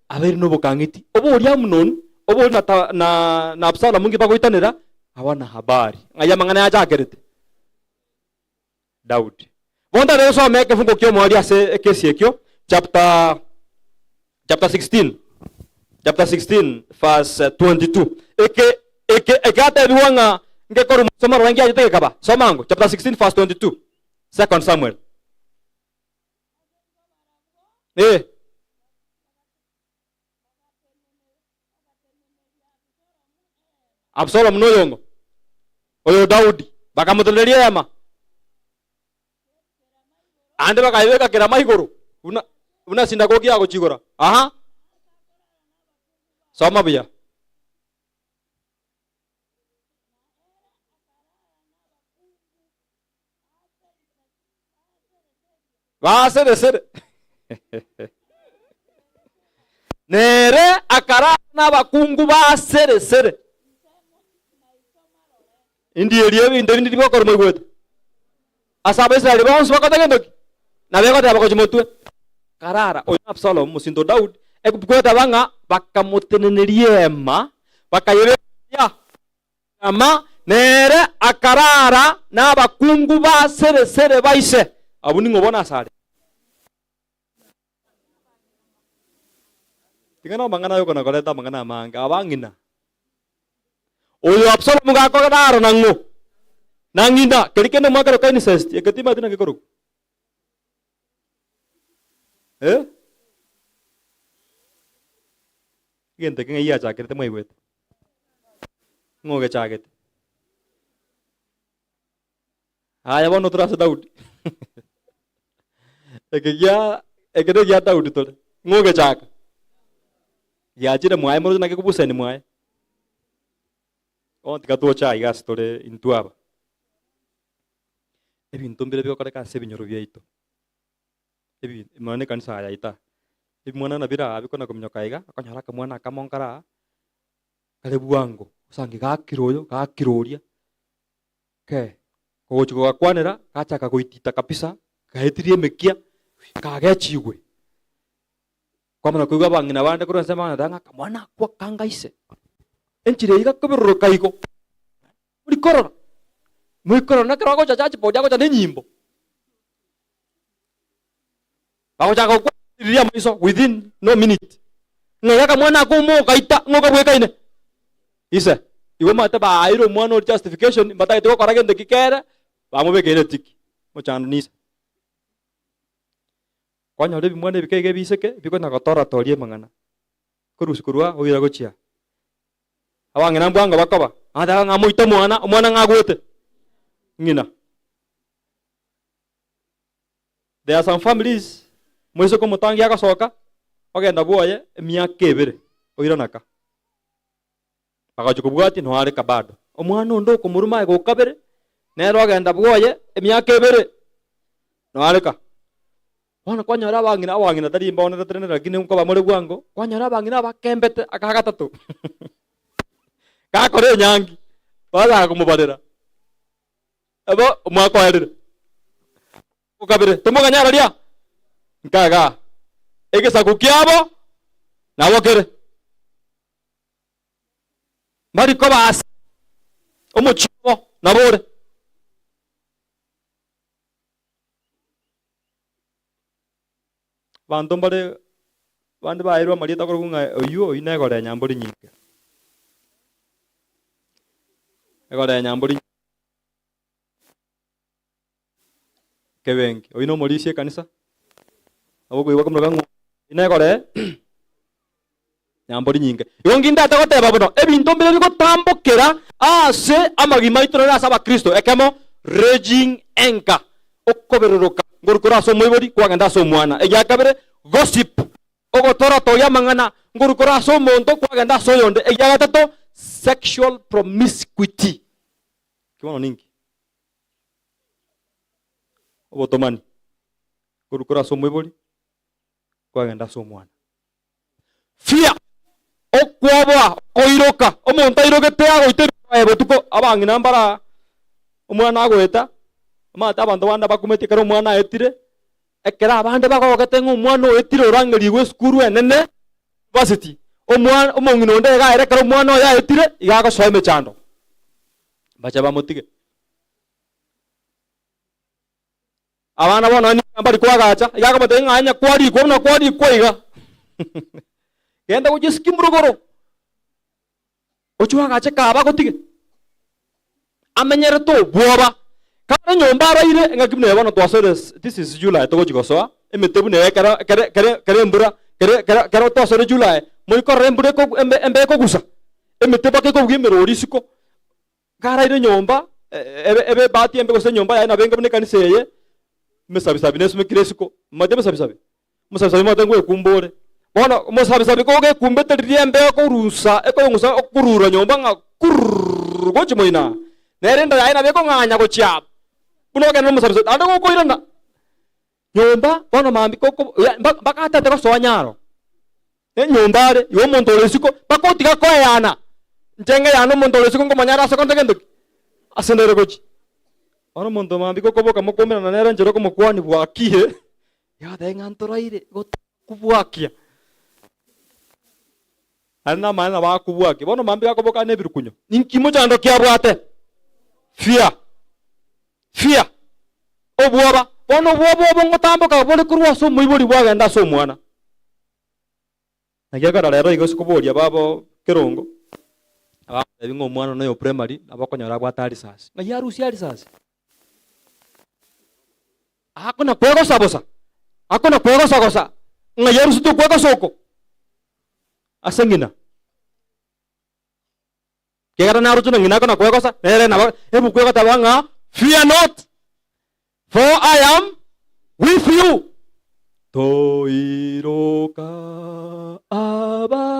abeire nobokang'iti. Oboria Amnoni, oboria na, ta, na, na Absalomu nki bagoitanera, hawana habari. Ng'ai amang'ana yachakerete? Daudi. Bono tari gosoma ekefungo ki'omoerio ase ekesi ekio, chapter, chapter 16, chapter 16 verse 22. Eke, eke, ekeatebigwa ng'a ngekorwa mosoma rora ngiachete gekaba. Soma ango, chapter 16 verse 22. Second Samuel. Eh. Absalomu noyong'o? Oyo Daudi. Bakamoteneneria eema. Ande bakayebeka kerama igoro, buna, buna sinagogi yagochigora. Aha. Soma buya. Baseresere. Nere akarara nabakungu ba sere-sere. Indierie ebinto ebinde tibigokorwa moigwete. Ase Abaisraeli bonsi bakorete gento ki? Nabo egoteba gochia motwe. Karara, oyo n'Absalomu, mosinto o Daudi, egoteba ng'a bakamoteneneria eema, bakayeberia. Ama nere akarara nabakungu ba sere-sere ba ise. Abwo ning'o bono asare? Ting'ana amang'ana ayokona koreta amang'ana amange, abang'ina. Oyo Absalomu gakorara na ng'o? Na ng'ina. Keria kende mwakeroka incest, eke timanyeti naki gekorokwa. Eh? Egento eke ng'ai giachakerete mwaigwete? Ng'o ogechagete? Aya bono tore ase Daudi. Eke gia eke negia Daudi tore. Ng'o ogechaka? Giachire mwaye moroche naki ekobusani mwaye. Bono tiga toche aiga ase tore intwe aba. Ebinto mbire bigokoreka ase ebinyoro biaito. Ebi nonya na ekanisa yaito aa. Ebimwana na bire aa bikona kominyoka iga, okonyora akamwana akamo nkare aa, kare bwango, osange gakire oyo, gakire oria. Ke, kogochia kogakwanera, gachaka goitita kabisa, gaetirie emekia, kagechigwe. Kwamanya koigwa abang'ina bande korwa ensemo bagoteba ng'a akamwana akwo akanga ise. Enchera eyio gakoberoroka igo, morikorora, morikorora na ekero agocha church board agocha na enyimbo. Bagochaka gokwana riria amaiso within no minute, ng'a iga akamwana aka omogaita ng'a okabwekaine. Ise, igo omanyete baeire omwana oria justification, mbatagete gokora gento ki kere, bamobekeire etiki, mochando nise. Kwanyora ebimwana ebike iga ebiseke, bikonya gotoratoria amang'ana, korusia korwa aa oira gochia aa. Abang'ina mbwango bakoba, agateba ng'a moite omwana, omwana ng'a agwete ng'ina. There are some families, moiseke omotangi agosoka, ogenda bwoye emiaka ebere, oirana ka. Bagacha kobwatia noe are ka bado. Omwana onde okomoruma aye gokabere, nere ogenda bwoye emiaka ebere, noe are ka. Bono kwanyora abang'ina, abang'ina tari mbaonerete rende lakini nkoba more bwango, kwanyora abang'ina abakembete aka gatato gakora enyangi, bagachaka komobarera. Ebo omwaka oerire. Okabere, tomoganya araria? Nkagaa. Egesaku kiabo nabo kere. Mbari koba ase omochie obo nabo ore. Abanto mbare bande baeirwe amarieta akorokwa ng'a oyio oyio negore enyambori nyinge. Egore enyambori Kebengi, oyio nomorisia ekanisa, nabo okoigwa akamoroka ng'a oyio negore nyambori nyinge. Igo ngindate goteba bono, ebinto mbire bigotambokera ase amagima aito nonye ase abakristo, ekemo, raging anger, okoberoroka ngoru kore ase omoibori kwagenda ase omwana. Egiakabere, gossip, ogotoratoria amang'ana ngoru kore ase omonto kwagenda ase oyonde. Egiagatato, sexual promiscuity. Ki bono ninki? Obotomani, korwa kore ase omoibori kwagenda ase omwana. Fear, okwoboa, okoiroka, omonto airogete agoita ebirogo botuko, abang'ina mbare aa, omwana agoeta, omanyete abanto bande bakumeti ekero omwana aetire, ekero abande bagogete ng'a omwana oetire orangerigwe esukuru enene, university, omwana omong'ina onde iga aere ekero omwana oye aetire, iga agosoa emechando, mbache bamotige. Abana bono nigo mbari koagacha, iga akobatebia ng'a onye kwarikwa buna kwarikwa iga, genda gochia esike morogoro, ochie oagache kaba agotige, amenyerete obwoba. Kare nyomba araire engaki buna eye bono twasoire this is July togochia gosoa, emete buna eye ekero ekere ekere ekere embura kere kere kero twasoire July, moikorora embura ekogu embe embe ekogusa, emete mpaka ekobugia emerori isiko. Karaire nyomba, ebe ebe ebahati embe gose enyomba yaye nabo enga buna ekanisa eye, emesabisabi nesumekire isiko. Omanyete emesabisabi? Omosabisabi omanyete ngwekumba ore. Bono omosabisabi kogekumbete riria embeo ekorusa ekoyong'usa okorura nyomba ng'a kururururu gochia moino aa, nere enda yaye nabo ekong'anya gochia aa, buna ogenda na omosabisabi naende gokoirana nyomba bono mambia koko ya mpaka atete gosoa nyaro. Enyomba are, igo omonto ore isiko, mpaka otiga koeyana. Inche ng'eyane omonto ore isiko nkomanya are ase konde gento ki? Ase ndere gochia. Bono omonto mambia gokoboka mokoumerana nere enchera okomokwania bwakiire, iga agoteba ng'a ntoraire igo tokobwakia. Aye namaene nabo akobwakia. Bono mambia gakoboka ane ebirukunyo, ninki mochando ki abwate? Fear! Fear! Obwoba. Bono obwoba obo ngotamboka bore korwa ase omoibori bwagenda ase omwana. Naki ekero rero igo ase koboria babo kerongo. Abagotebi ng'a omwana one oyo primary nabo okonyora abwate arisasi. Ng'ai arusia arisasi? Akona kwegosa bosa, akona kwegosa gosa, ng'ai arusetie okwegosa oko? Ase ng'ina. Ekiagera naroche na ng'ina akona kwegosa, nere nabo ebuku egoteba ng'a fear not, for I am with you. Toiroka ababisa,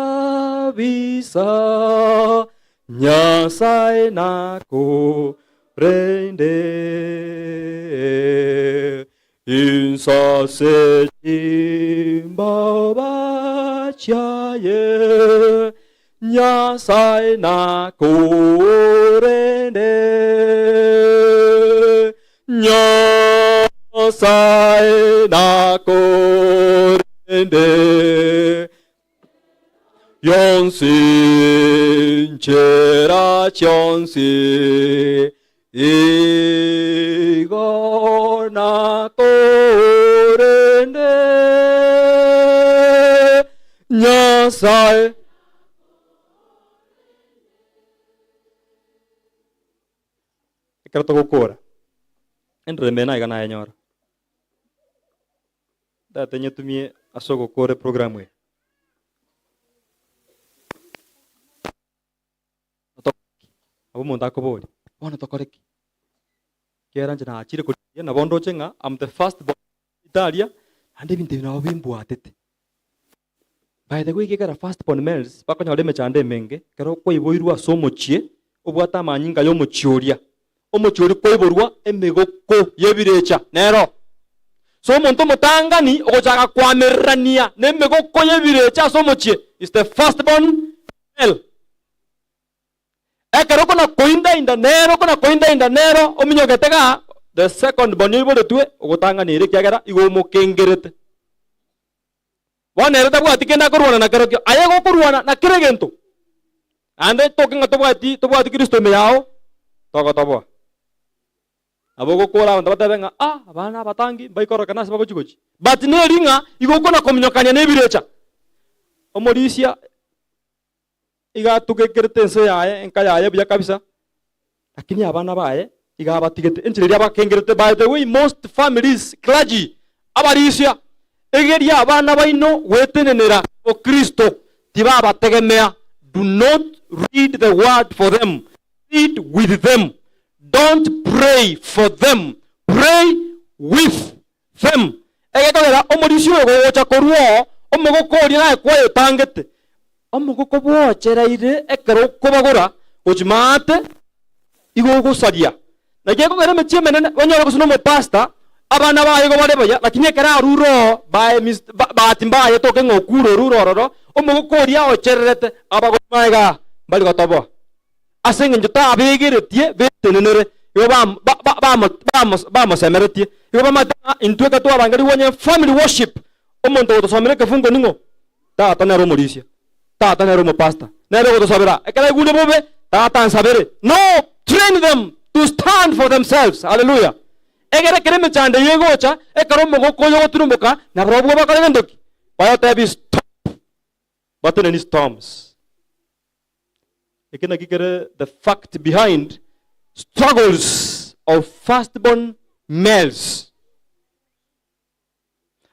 Nyasae nakorende. Insase chimbaba chiaye, Nyasae nakorende. Nyasae nakorende. Yonsi, nchera chionsi, igo nakorende. Nyasae. Ekero togokora, enderema eye naiga nayenyora. Tata nyetumie ase ogokora eprogramu eye. Nabo omonto akoboria, bono tokore ki? Ekiagera inche nachire korigia nabo ndoche ng'a am the first born Italia, naende ebinto ebi nabo bimbwatete. By the way gekera first born males bakonyora emechando emenge, ekero kwaiboirwe ase omochie, obwate amanyinga ya omochie oria. Omochie oria kwaiborwa emegoko y'ebirecha nero. So omonto omotangani ogochaka koamererania na emegoko y'ebirecha ase omochie is the first born male. Ekero okona koindainda nero, okona koindainda nero, ominyogete igaa, the second born oiboretwe, ogotang'ana ere ekiagera igo omokengerete. Bono ere tabwati kende akorwana nakerokio, aye igo okorwana na kera egento. Naende toke ng'a tobwati tobwati Kristo ime yao, togotoboa. Nabo ogokora abanto batebe ng'a ah, abana abatangi mbaikorokana ase bagochi gochia. But neri ng'a igo okona kominyokania na ebirecha. Omorisia iga atugekerete ense yaye, enka yaye buya kabisa, lakini abana baye iga abatigete. Enchera eria abakengerete, by the way most families, clergy, abarisia, egeria abana baino gwetenenera obokristo, tibabategemea, do not read the word for them, read with them, don't pray for them, pray with them. Egekogera omorisia oyo gogocha korwa oo, omogoko oria naye kwayotangete, omogoko bwochereire ekero okobagora gochia maate, igo ogosaria. Naki ekogera emechie emenene, onyore gose nomopastor, abana baye igo bare buya, lakini ekero arure oo, by mis bahati mbaya etoke ng'a okure orure ororo, omogoko oria ochererete, abagori magega mbari gotoboa. Ase engencho tabegeretie betenenere, igo bamosemeretie. Igo bamanyete ng'a intwe ekero twarangerigwe onye family worship, omonto ogotosomera ekefungo ning'o? Tata nere omorisia, tata nere omopastor, nere ogotosabera. Ekero aigure bobe, tata nsabere. No, train them to stand for themselves. Hallelujah. Egere ekero emechando eyio egocha, ekero omogoko oyo ogoturumboka, nabarobwo bakore gento ki? Bayotebi stop. Bateneni storms. Eke naki kere the fact behind struggles of first born males.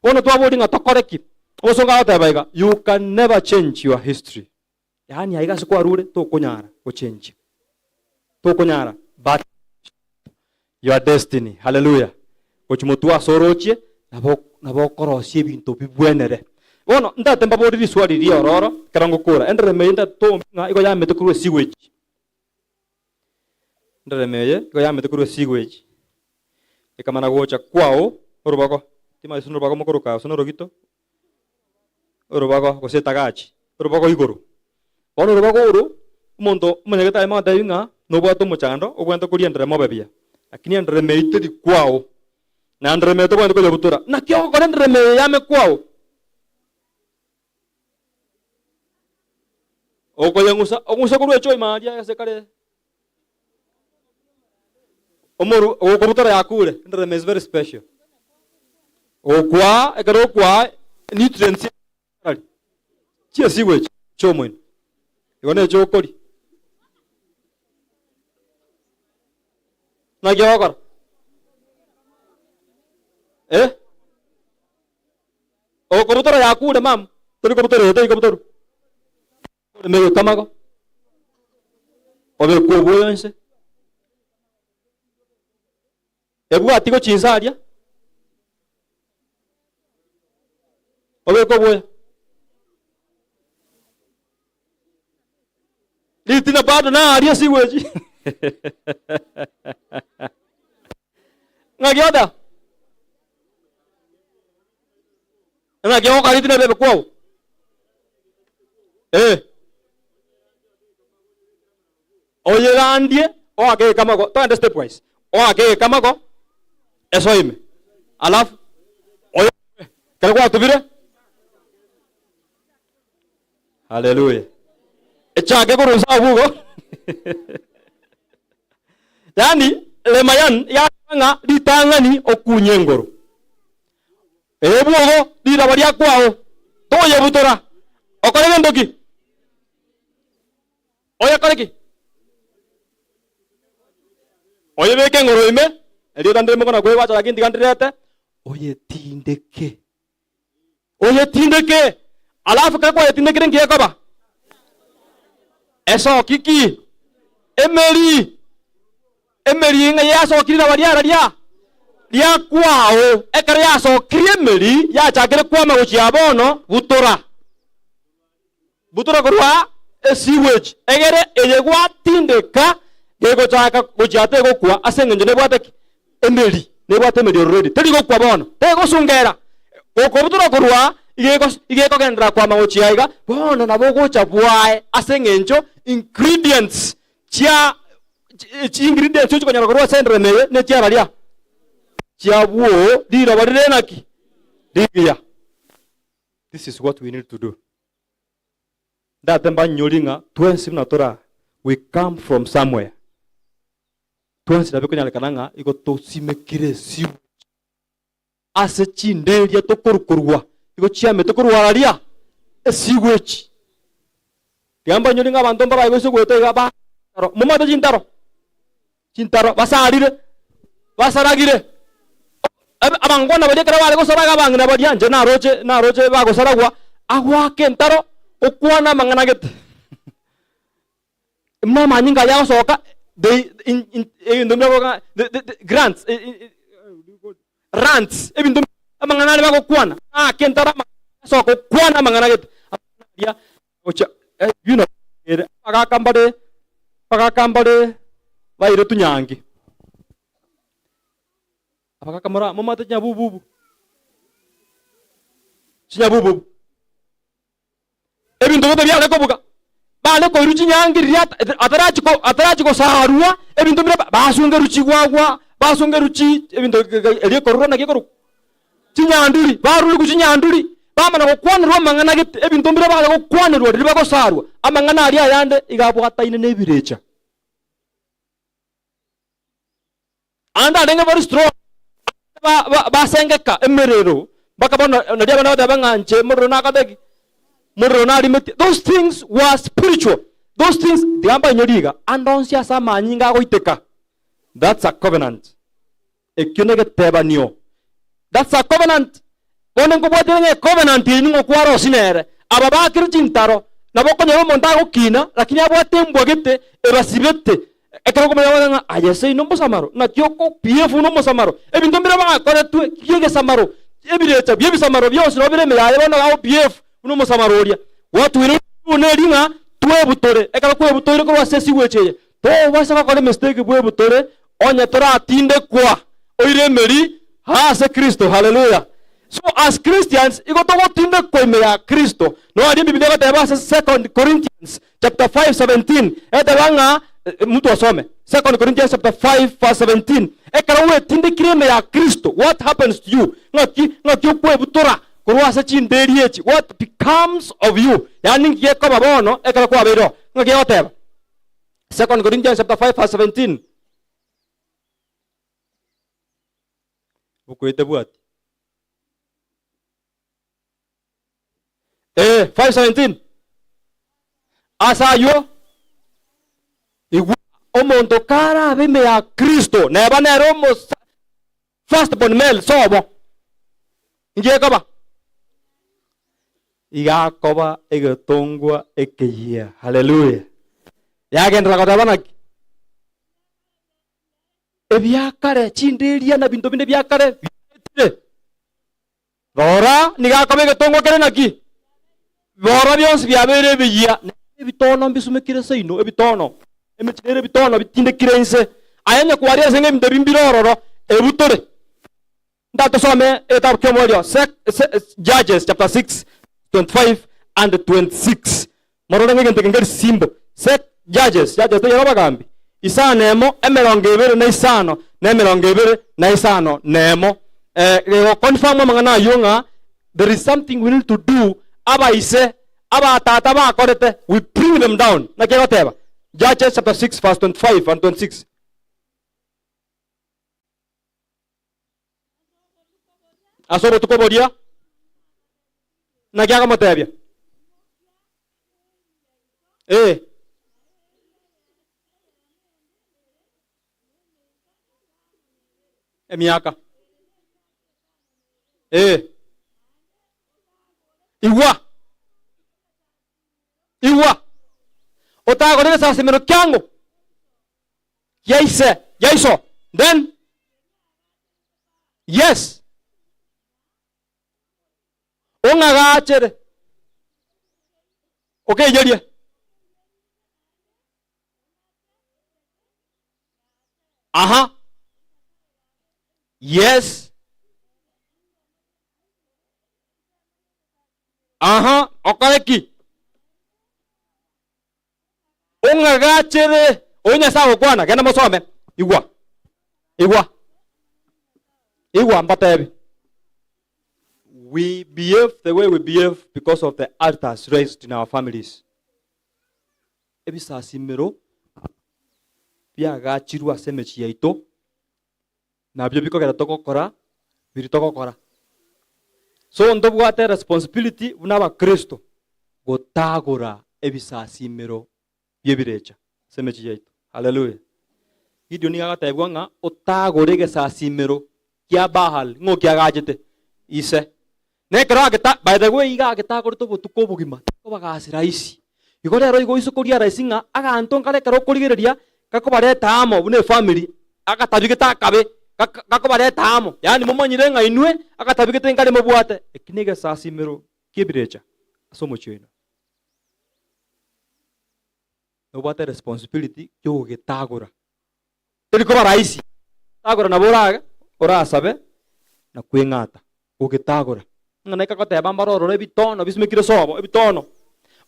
Bono twaboria ng'a tokore ki? Omosongo agoteba iga, you can never change your history. Yaani aiga ase kwarure tokonyara gochenjia. Tokonyara but your destiny. Hallelujah. Gochia motwe ase orochie nabo nabo okorosia ebinto bibwenere. Bono ntagete mbaborie riswali riororo ekero ngokora. Enderema eye ntagete toombe ng'a igo yamete korwa esewage. Enderema eye igo yamete korwa esewage. Ekamana gocha kwao orobago. Timanyeti gose norobago mokoroka gose norogito, orobago gose etagachi, orobago igoro. Bono orobago oro, omonto omonyagete aye mogotebi ng'a nobwate omochando obwenerete koria enderema obe buya, lakini enderema eyio teri kwao, na enderema eye tobwenereti koyebutora. Naki ogokora enderema eye yame kwao? Okoyeng'usa, okong'usa korwa echoo ime aria ase kare omoru ogokobutora yakure, enderema is very special. Okwaa, ekero okwaa nutrients Chi'esigwe echi chi'omoino, igo nechi'okoria. Naki ogokora? Eh? Okobutora yakure mama, tori kobutora eye teri kobutorwa. Oreme egekamago, obekwe obwoyo inse, ebwati gochia inse aria, obeke obwoyo. Ritina bado naria sigwechi. Ng'aki oda? Ng'aki ogokora ritina ribe kwao? Eh. Oyegandie oake egekamago, togende stepwise. Oake egekamago esoe ime. Alafu oyo ekero gwatubire Haleluya. Echake korwa inse abwo igo. Yaani Lemayan yateba ng'a ritang'ani okunye engoro. Ebwogo riraba riakwao toyebutora okore gento ki? Oyekore ki? Oyebeke engoro ime, erieta ndire mokono kwegwacha lakini tiga ndirete, oyetindeke. Oyetindeke, alafu ekero kwayetindekire nki ekoba? Esoki ki? Emeri. Emeri ng'a yasokire riraba riara ria riakwao. Ekero yasokirie emeri yachakire kwama gochia bono, butora. Butora korwa esewage, egere eye gwatindeka gegochaka gochia tegokwa ase engencho nebwate ki? Emeri, nebwate emeri already, teri gokwa bono, tegosungera. Gokobutora korwa iga iga ekogenderera kwama gochia iga, bono nabo ogocha bwaye ase eng'encho ingredients chia chi ingredients ochikonyora korwa ase enderema eye ne chiararia chiabwo riroba rire naki? Rigiya. This is what we need to do. Ndate mbanyori ng'a twensi buna tore aa, we come from somewhere. Twensi nabo ekonyarekana ng'a igo tosimekire esiu ase chinderia tokorukorwa, igo chiamete korwa araria esiu echi. Tiga mbanyori ng'a abanto mbarae gose goeta iga ba taro, momate chintaro, chintaro basarire, basaragire. Abangwana baria ekero bare gosaraga abang'ina baria, inche naroche naroche bagosaragwa, agoaka entaro, okwana amang'ana gete. Buna amanyinga ayio agosoka, they in in ebinto buna boka the the the grants rants, ebinto amang'ana aria bagokwana, aake entaro amang'ana asoka okwana amang'ana gete, amang'ana aria gochia you know ere abagaka mbare abagaka mbare bairetwe nyangi. Abagaka mora momate chinyabububu, chinyabububu. Ebinto biote biare kobuga, bare koirwa chinyangi riria atarachi atarachi gosarwa, ebinto biria basungerwa chigwagwa, basungerwa chi ebinto erio ekorurwa naki ekorokwa? Chinyanduri, barurigwe chinyanduri, bamana gokwanerwa amang'ana gete, ebinto mbiria bare gokwanerwa riria bagosarwa, amang'ana aria ayande iga abwataine na ebirecha. Ande arenge very strong, ba- ba- basengeka emerero, mpaka bono naria abana bateba ng'a inche morero nakate ki? Morero narimetie. Those things were spiritual. Those things, tiga mbainyori iga, ande onsi ase amanyinga agoiteka, that's a covenant. Ekio negetebanio. That's a covenant. Bono nkobwatire ng'a ecovenant eyio ning'o kwarosia nere. Aba bakire chintaro, nabo okonyora omonto agokina, lakini abwate embwa gete ebasibete. Ekero okomanya gose ng'a aye seino mbosamaro, naki oko behave buna omosamaro. Ebinto mbire bakoretwe bi'egesamaro, ebirecha bi'ebisamaro bionsi nabo bire ime yaye bono iga behave buna omosamaro oria. What we need to do neri ng'a twebutore. Ekero kwebutoire korwa ase esigueche eye, tobasa gokora emistake bwebutore onye toratindekwa oire emeri ase Kristo. Haleluya! So as Christians igo togotindekwa ime ya Kristo. Nonya aria Ebibilia egoteba ase Second Corinthians chapter 5 17 egoteba ng'a mtu asome Second Corinthians chapter 5 verse 17 ekero gwetindekire ime ya Kristo what happens to you? Ng'aki ng'aki okwebutora korwa ase chinderi echi what becomes of you? Yaani nki gekoba bono ekero kwabeire oo? Ng'aki egoteba? Second Corinthians chapter 5 verse 17. Okwete bwati. Eh, 5:17. Ase ayio igwa. Omonto karabe ime ya Kristo, neba nere omosa first born male sobo, inki gekoba? Iga akoba egetongwa ekeyia. Haleluya! Yagenderera goteba naki? Ebiakare, chinderia na binto binde bia kare biaetire. Rora, nigo akoba egetongwa kere naki? Rora, bionsi biabeire ebiyia, na ebitono mbisumekire seino, ebitono, emechie nere ebitono bitindekire inse. Aye onye kwaria ase ng'a ebinto ebi mbire ororo, ebutore. Ndatosome egetabu ki'omoerio, Judges chapter 6, 25 and 26. Morore ng'a egento eke nkeri simple. Sec Judges, Judges taiyo abagambi, isano emo, 25 na 25. Eh, gegoconfirm amang'ana ayio ng'a there is something we need to do abaise, abatata bakorete, we bring them down. Naki egoteba? Judges chapter 6 verse 25 and 26. Ase obotuko boria, naki akamotebia? Ee. Emiaka. Ee. Igwa. Igwa. Otagore egesasimero kiang'o? Gia ise, gia iso. Then yes. Ong'agachere. Okeiyerie. Aha. Yes. Aha, okore ki? Ong'agachere oyo Nyasae agokwana, genda mosome. Igwa, igwa, igwa mbatebi. We behave the way we behave because of the altars raised in our families. Ebisasimero biagachirwe ase emechie yaito nabio bikogera togokora biria togokora. So ntobwate responsibility buna abakristo gotagora ebisasimero bi'ebirecha ase emechie yaito. Haleluya! Gideon nigo agatebigwa ng'a otagore egesasimero kia Baal, ng'o kiagachete? Ise. Na ekero ageta, by the way iga agetagorete obotuko obogima, takobaga rahisi. Igo rero igo oise koria rahisi ng'a aganto nkare ekero okorigereria gakobareta amo buna efamiri, agatabigete akabe, gaka gakobareta amo, yaani momanyire ng'a inwe agatabigete nkare mobwate. Eki negesasimero ki'ebirecha ase omochie oino. Nobwate responsibility yogogetagora. Teri koba rahisi. Tagora nabo orage orasabe na kweng'ata gogetagora. Ng'a naika goteba mbare ororo ebitono bisumekire sobo, ebitono.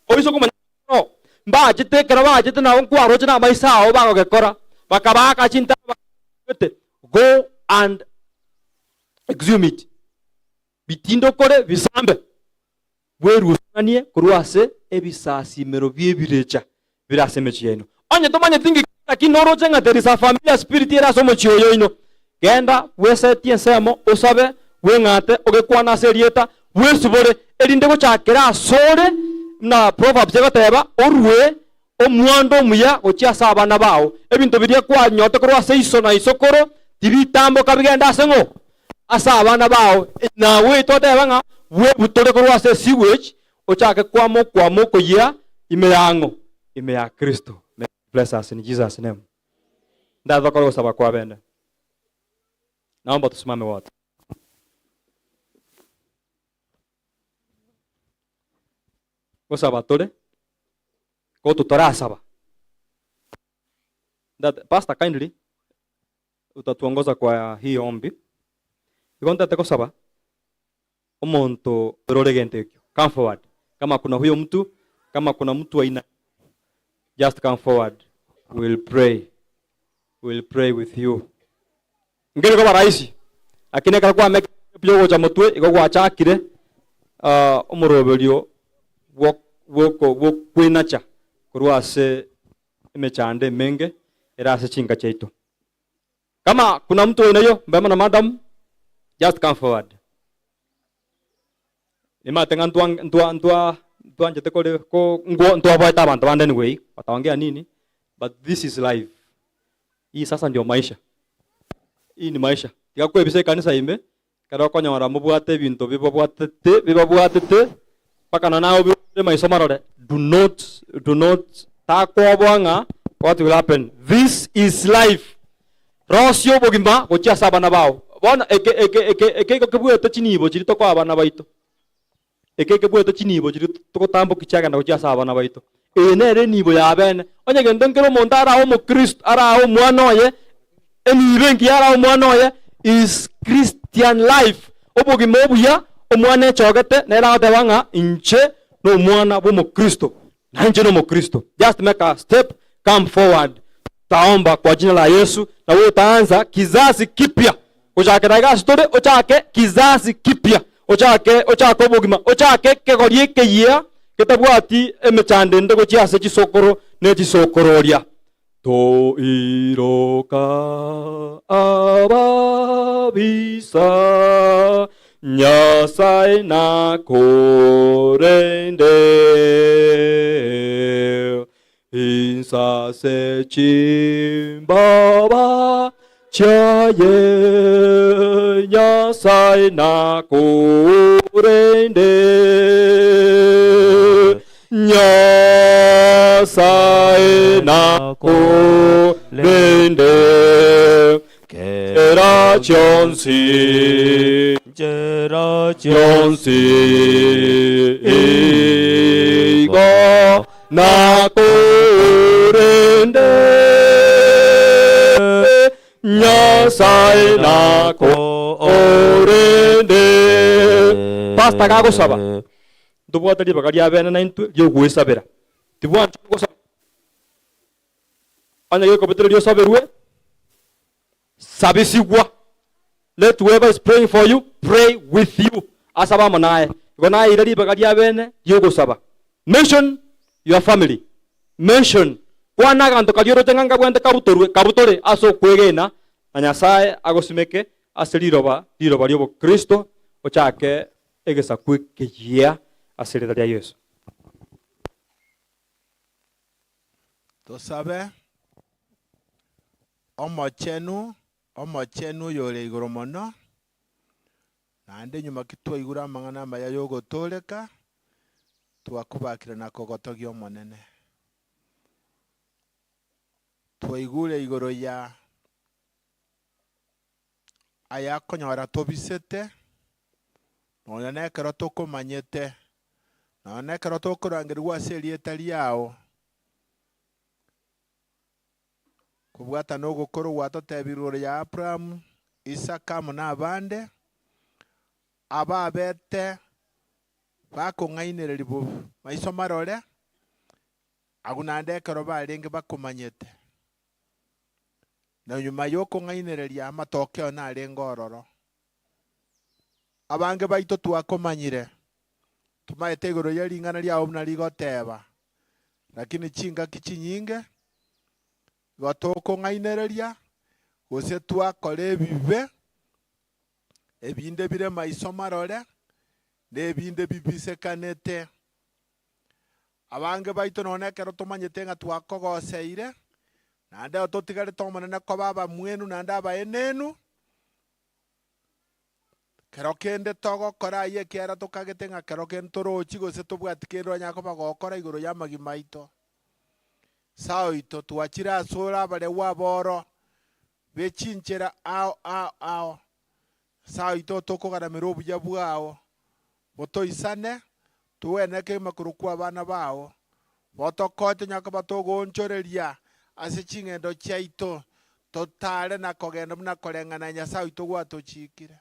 Oise komanya no mbachete ekero bachete nabo nkwaroche na amaiso ao bagogekora, bakabaaka chintaro bagete, go and exhume it. Bitindokore bisambe, bwerusananie korwa ase ebisasimero bi'ebirecha bire ase emechie yaino. Onye tomanyeti ng'iki, lakini noroche ng'a there is a familiar spirit ere ase omochie oyo oino, genda bwesetie ensemo, osabe, bweng'ate, ogekwane ase erieta, bwesibore, erinde gochakera asore, buna Proverbs egoteba, orue omwando omuya gochia ase abana bao. Ebinto biria kwanyorete korwa ase iso na isokoro, tibitamboka bigende ase ng'o? Ase abana bao. Nawe twateba ng'a bwebutore korwa ase sewage, ochake kwama okwama okoyia ime ya ng'o? Ime ya Kristo. May God bless us in Jesus name. Ndatokore gosaba kwa bene. Naomba tusimame wote. Gosaba tore, ko totarasaba. That pastor kindly utatuongoza kwa hii ombi. Igo ntete gosaba omonto orore egento ekio come forward kama kuna huyo mtu kama kuna mtu aina just come forward we will pray we will pray with you. Nkeri koba rahisi lakini ekero kwamekire step yogocha motwe igo gwachakire omoroberio bwo bwoko bwokwenacha korwa ase emechando emenge ere ase chinka chiaito. Kama kuna mtu oino yo mbuya mono madam just come forward. Nimanyete ng'a ntwa ntwa ntwa ntwanchete kore ko ngwo ntwaboete abanto bande anyway wataongea nini but this is life. Hii sasa ndio maisha. Hii ni maisha. Tiga kwebisa ekanisa ime, ekero okonyora mobwate ebinto bibabwatete bibabwatete mpaka nonya naye obirore maiso marore, do not do not takoboa ng'a what will happen. This is life. Rosia obogima gochia ase abana bao. Bono eke eke eke eke igo kebwate chinibo chiria tokoa abana baito. Eke kebwate chinibo chiria togotambokia chiagenda gochia ase abana baito. Eye nere enibo y'abene. Onye gento nkere omonto arae omokristo, arae omwana oye, enibo engiya arae omwana oye is Christian life, obogima obuya omwana echogete nere agoteba ng'a inche nomwana bw'omokristo, na inche nomokristo. Just make a step, come forward. Taomba kwa jina la Yesu, na gotaanza kizazi kipya. Gochakera iga ase tore, ochake kizazi kipya, ochake ochake obogima, ochake ekegori ekeyia getabwati emechando ende gochia ase chisokoro ne chisokororia. Toiroka ababisa, Nyasae nakorende. Insase chimbaba chiaye, Nyasae nakorende. Nyasae nakorende. Kera chionsi, chionsi igo nakorende. Nyasae nakorende. Pastor gagosaba, ntobwate ribaga ria bene naintwe riogoesabera. Tibwancha gosaba. Onye gekobetereria osaberwe, sabisigwa. Let whoever is praying for you pray with you. Asabe amo naye. Igo naeire ribaga ria bene ri'ogosaba. Mention your family. Mention. Kwana aganto karia oroche ng'a nkabwate kabutorwe, kabutore ase okwegena, na Nyasae agosimeke ase riroba, riroba ri'obokristo, ochake egesaku ekeyia ase erieta ria Yeso. Tosabe, Omochenu, Omochenu oyore igoro mono, naende nyuma ki twaigure amang'ana amaya y'ogotooreka, twakobakire na kogotogia Omonene. Twaigure igoro ya ayakonyora tobisete, nonya nekero tokomanyete, nonya nekero tokorangerigwa ase erieta riao. Kobwatana ogokoro gwatotebirwe igoro ya Abrahamu, Isaka amo nabande, ababete bakong'ainereria bobe maiso marore, agwo naende ekero barenge bakomanyete. Na nyuma y'okong'ainereria amatokeo narenge ororo. Abange baito twakomanyire, tomaete igoro ye ring'ana riao buna rigoteba, lakini chingaki chinyinge igo tokong'ainereria, gose twakora ebibe, ebinde bire maiso marore, na ebinde bibisekanete. Abange baito nonya ekero tomanyete ng'a twakogoseire, naende totigarete Omonene koba abamwenu naende abaenenu, kero kende togokora ayio ekiagera tokagete ng'a kero kende torochi gose tobwati kende oranyare koba gokora igoro y'amagima aito. Nyasae oito, twachire asore abaregwa aboro be chinchera ao ao ao. Nyasae oito tokogaramera obuya bwao, Botoisane, togwenere kegima korwa kw'abana bao, botokoe tonyare koba togoonchoreria ase ching'endo chiaito, totare na kogenda buna koreng'ana na Nyasae oito gwatochiikire.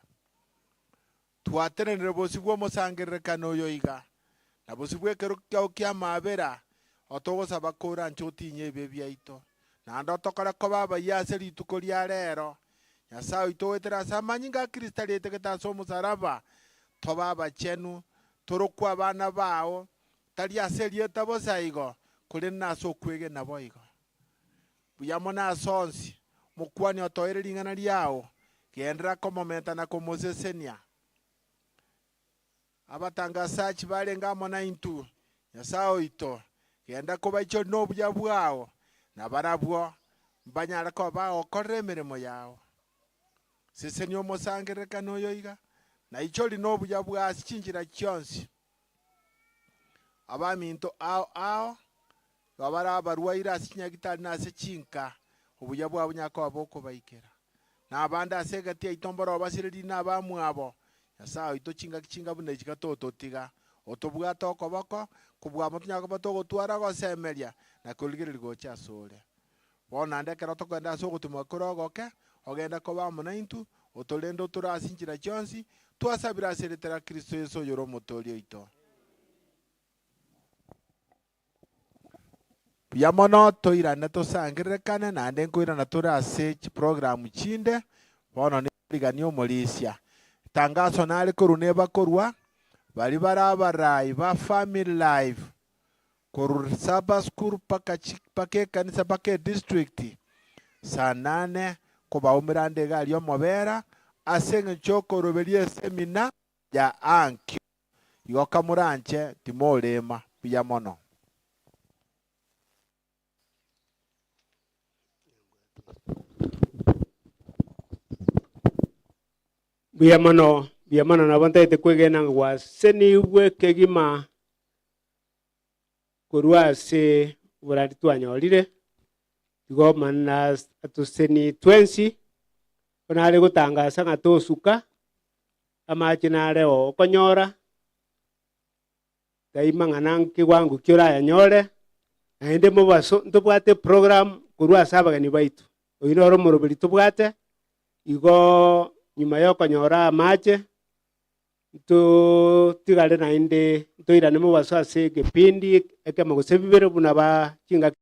Twatenenire bosio bw'omosangererekano oyo iga, na bosio bw'ekerogo kiao ki'amaabera, otogosaba koranche otinye ebibe biaito, naende otokore koba abayia ase rituko ria reero. Nyasae oito goetera ase amanyinga a Kristo arietegete ase omosaraba, tobe abachenu, torokwe abana bao, tari ase erieta bosa igo, korende nase okwegena boigo. Mbuya mono ase onsi, Mokuani otoire ring'ana riao, genderera komomenta na komosesenia. Abatangasachi barenge amo naintwe, Nyasae oito, genda kobaichoria nobuya bwao, na barabwo. Mbanyare koba bagokorera emeremo yao. Sesenia omosangererekano oyo iga, na ichori nobuya bwa ase chinchera chionsi. Abaminto ao ao, igo bare abarwaire ase chinyagitari na ase chinka, obuya bwabo nyare koba bokobaikera. Na abande ase egati yaito mboro obasirerie na abamwabo. Nyasae oito chingaki chinga buna echi gatototiga, otobwate okoboko, kobua amo tonyare koba togotwara ogosemeria na korigereria gocha asore. Bono naende ekero tokogenda ase ogotimwa kore ogoke, ogende koba amo naintwe, otorende otore ase chinchera chionsi, twasabire ase erieta ria Kristo Yeso oyore Omotooria oito. Buya mono toirane tosangererekane naende nkoirana tore ase chiprogramu chinde, bono niriganie omorisia. Etangaso nare korwa nebakorwa, baria bare abarai ba Family Life Korwa Saba School mpaka chi mpaka ekanisa mpaka edistrict, saa nane kobaumera ande iga aria omobera, ase eng'encho yokoroberia esemina ya ankio. Igo kamoranche timorema buya mono. Mbuya mono, mbuya mono nabo ntagete kwegena ng'a gwasenigwe kegima korwa ase oborari twanyorire, igo Omonene atosenie twensi, buna are gotangasa ng'a tosuka, amache nare oo okonyora, tai mang'ana nkewango ki orayanyore, naende mobaso ntobwate eprogram korwa ase abageni baito, oyio noro omoroberi tobwate, igooo nyuma ya okonyora amache, Ntotigare naende ntoirane mobaso ase egepindi ekemo gose bibere buna ba chingaki.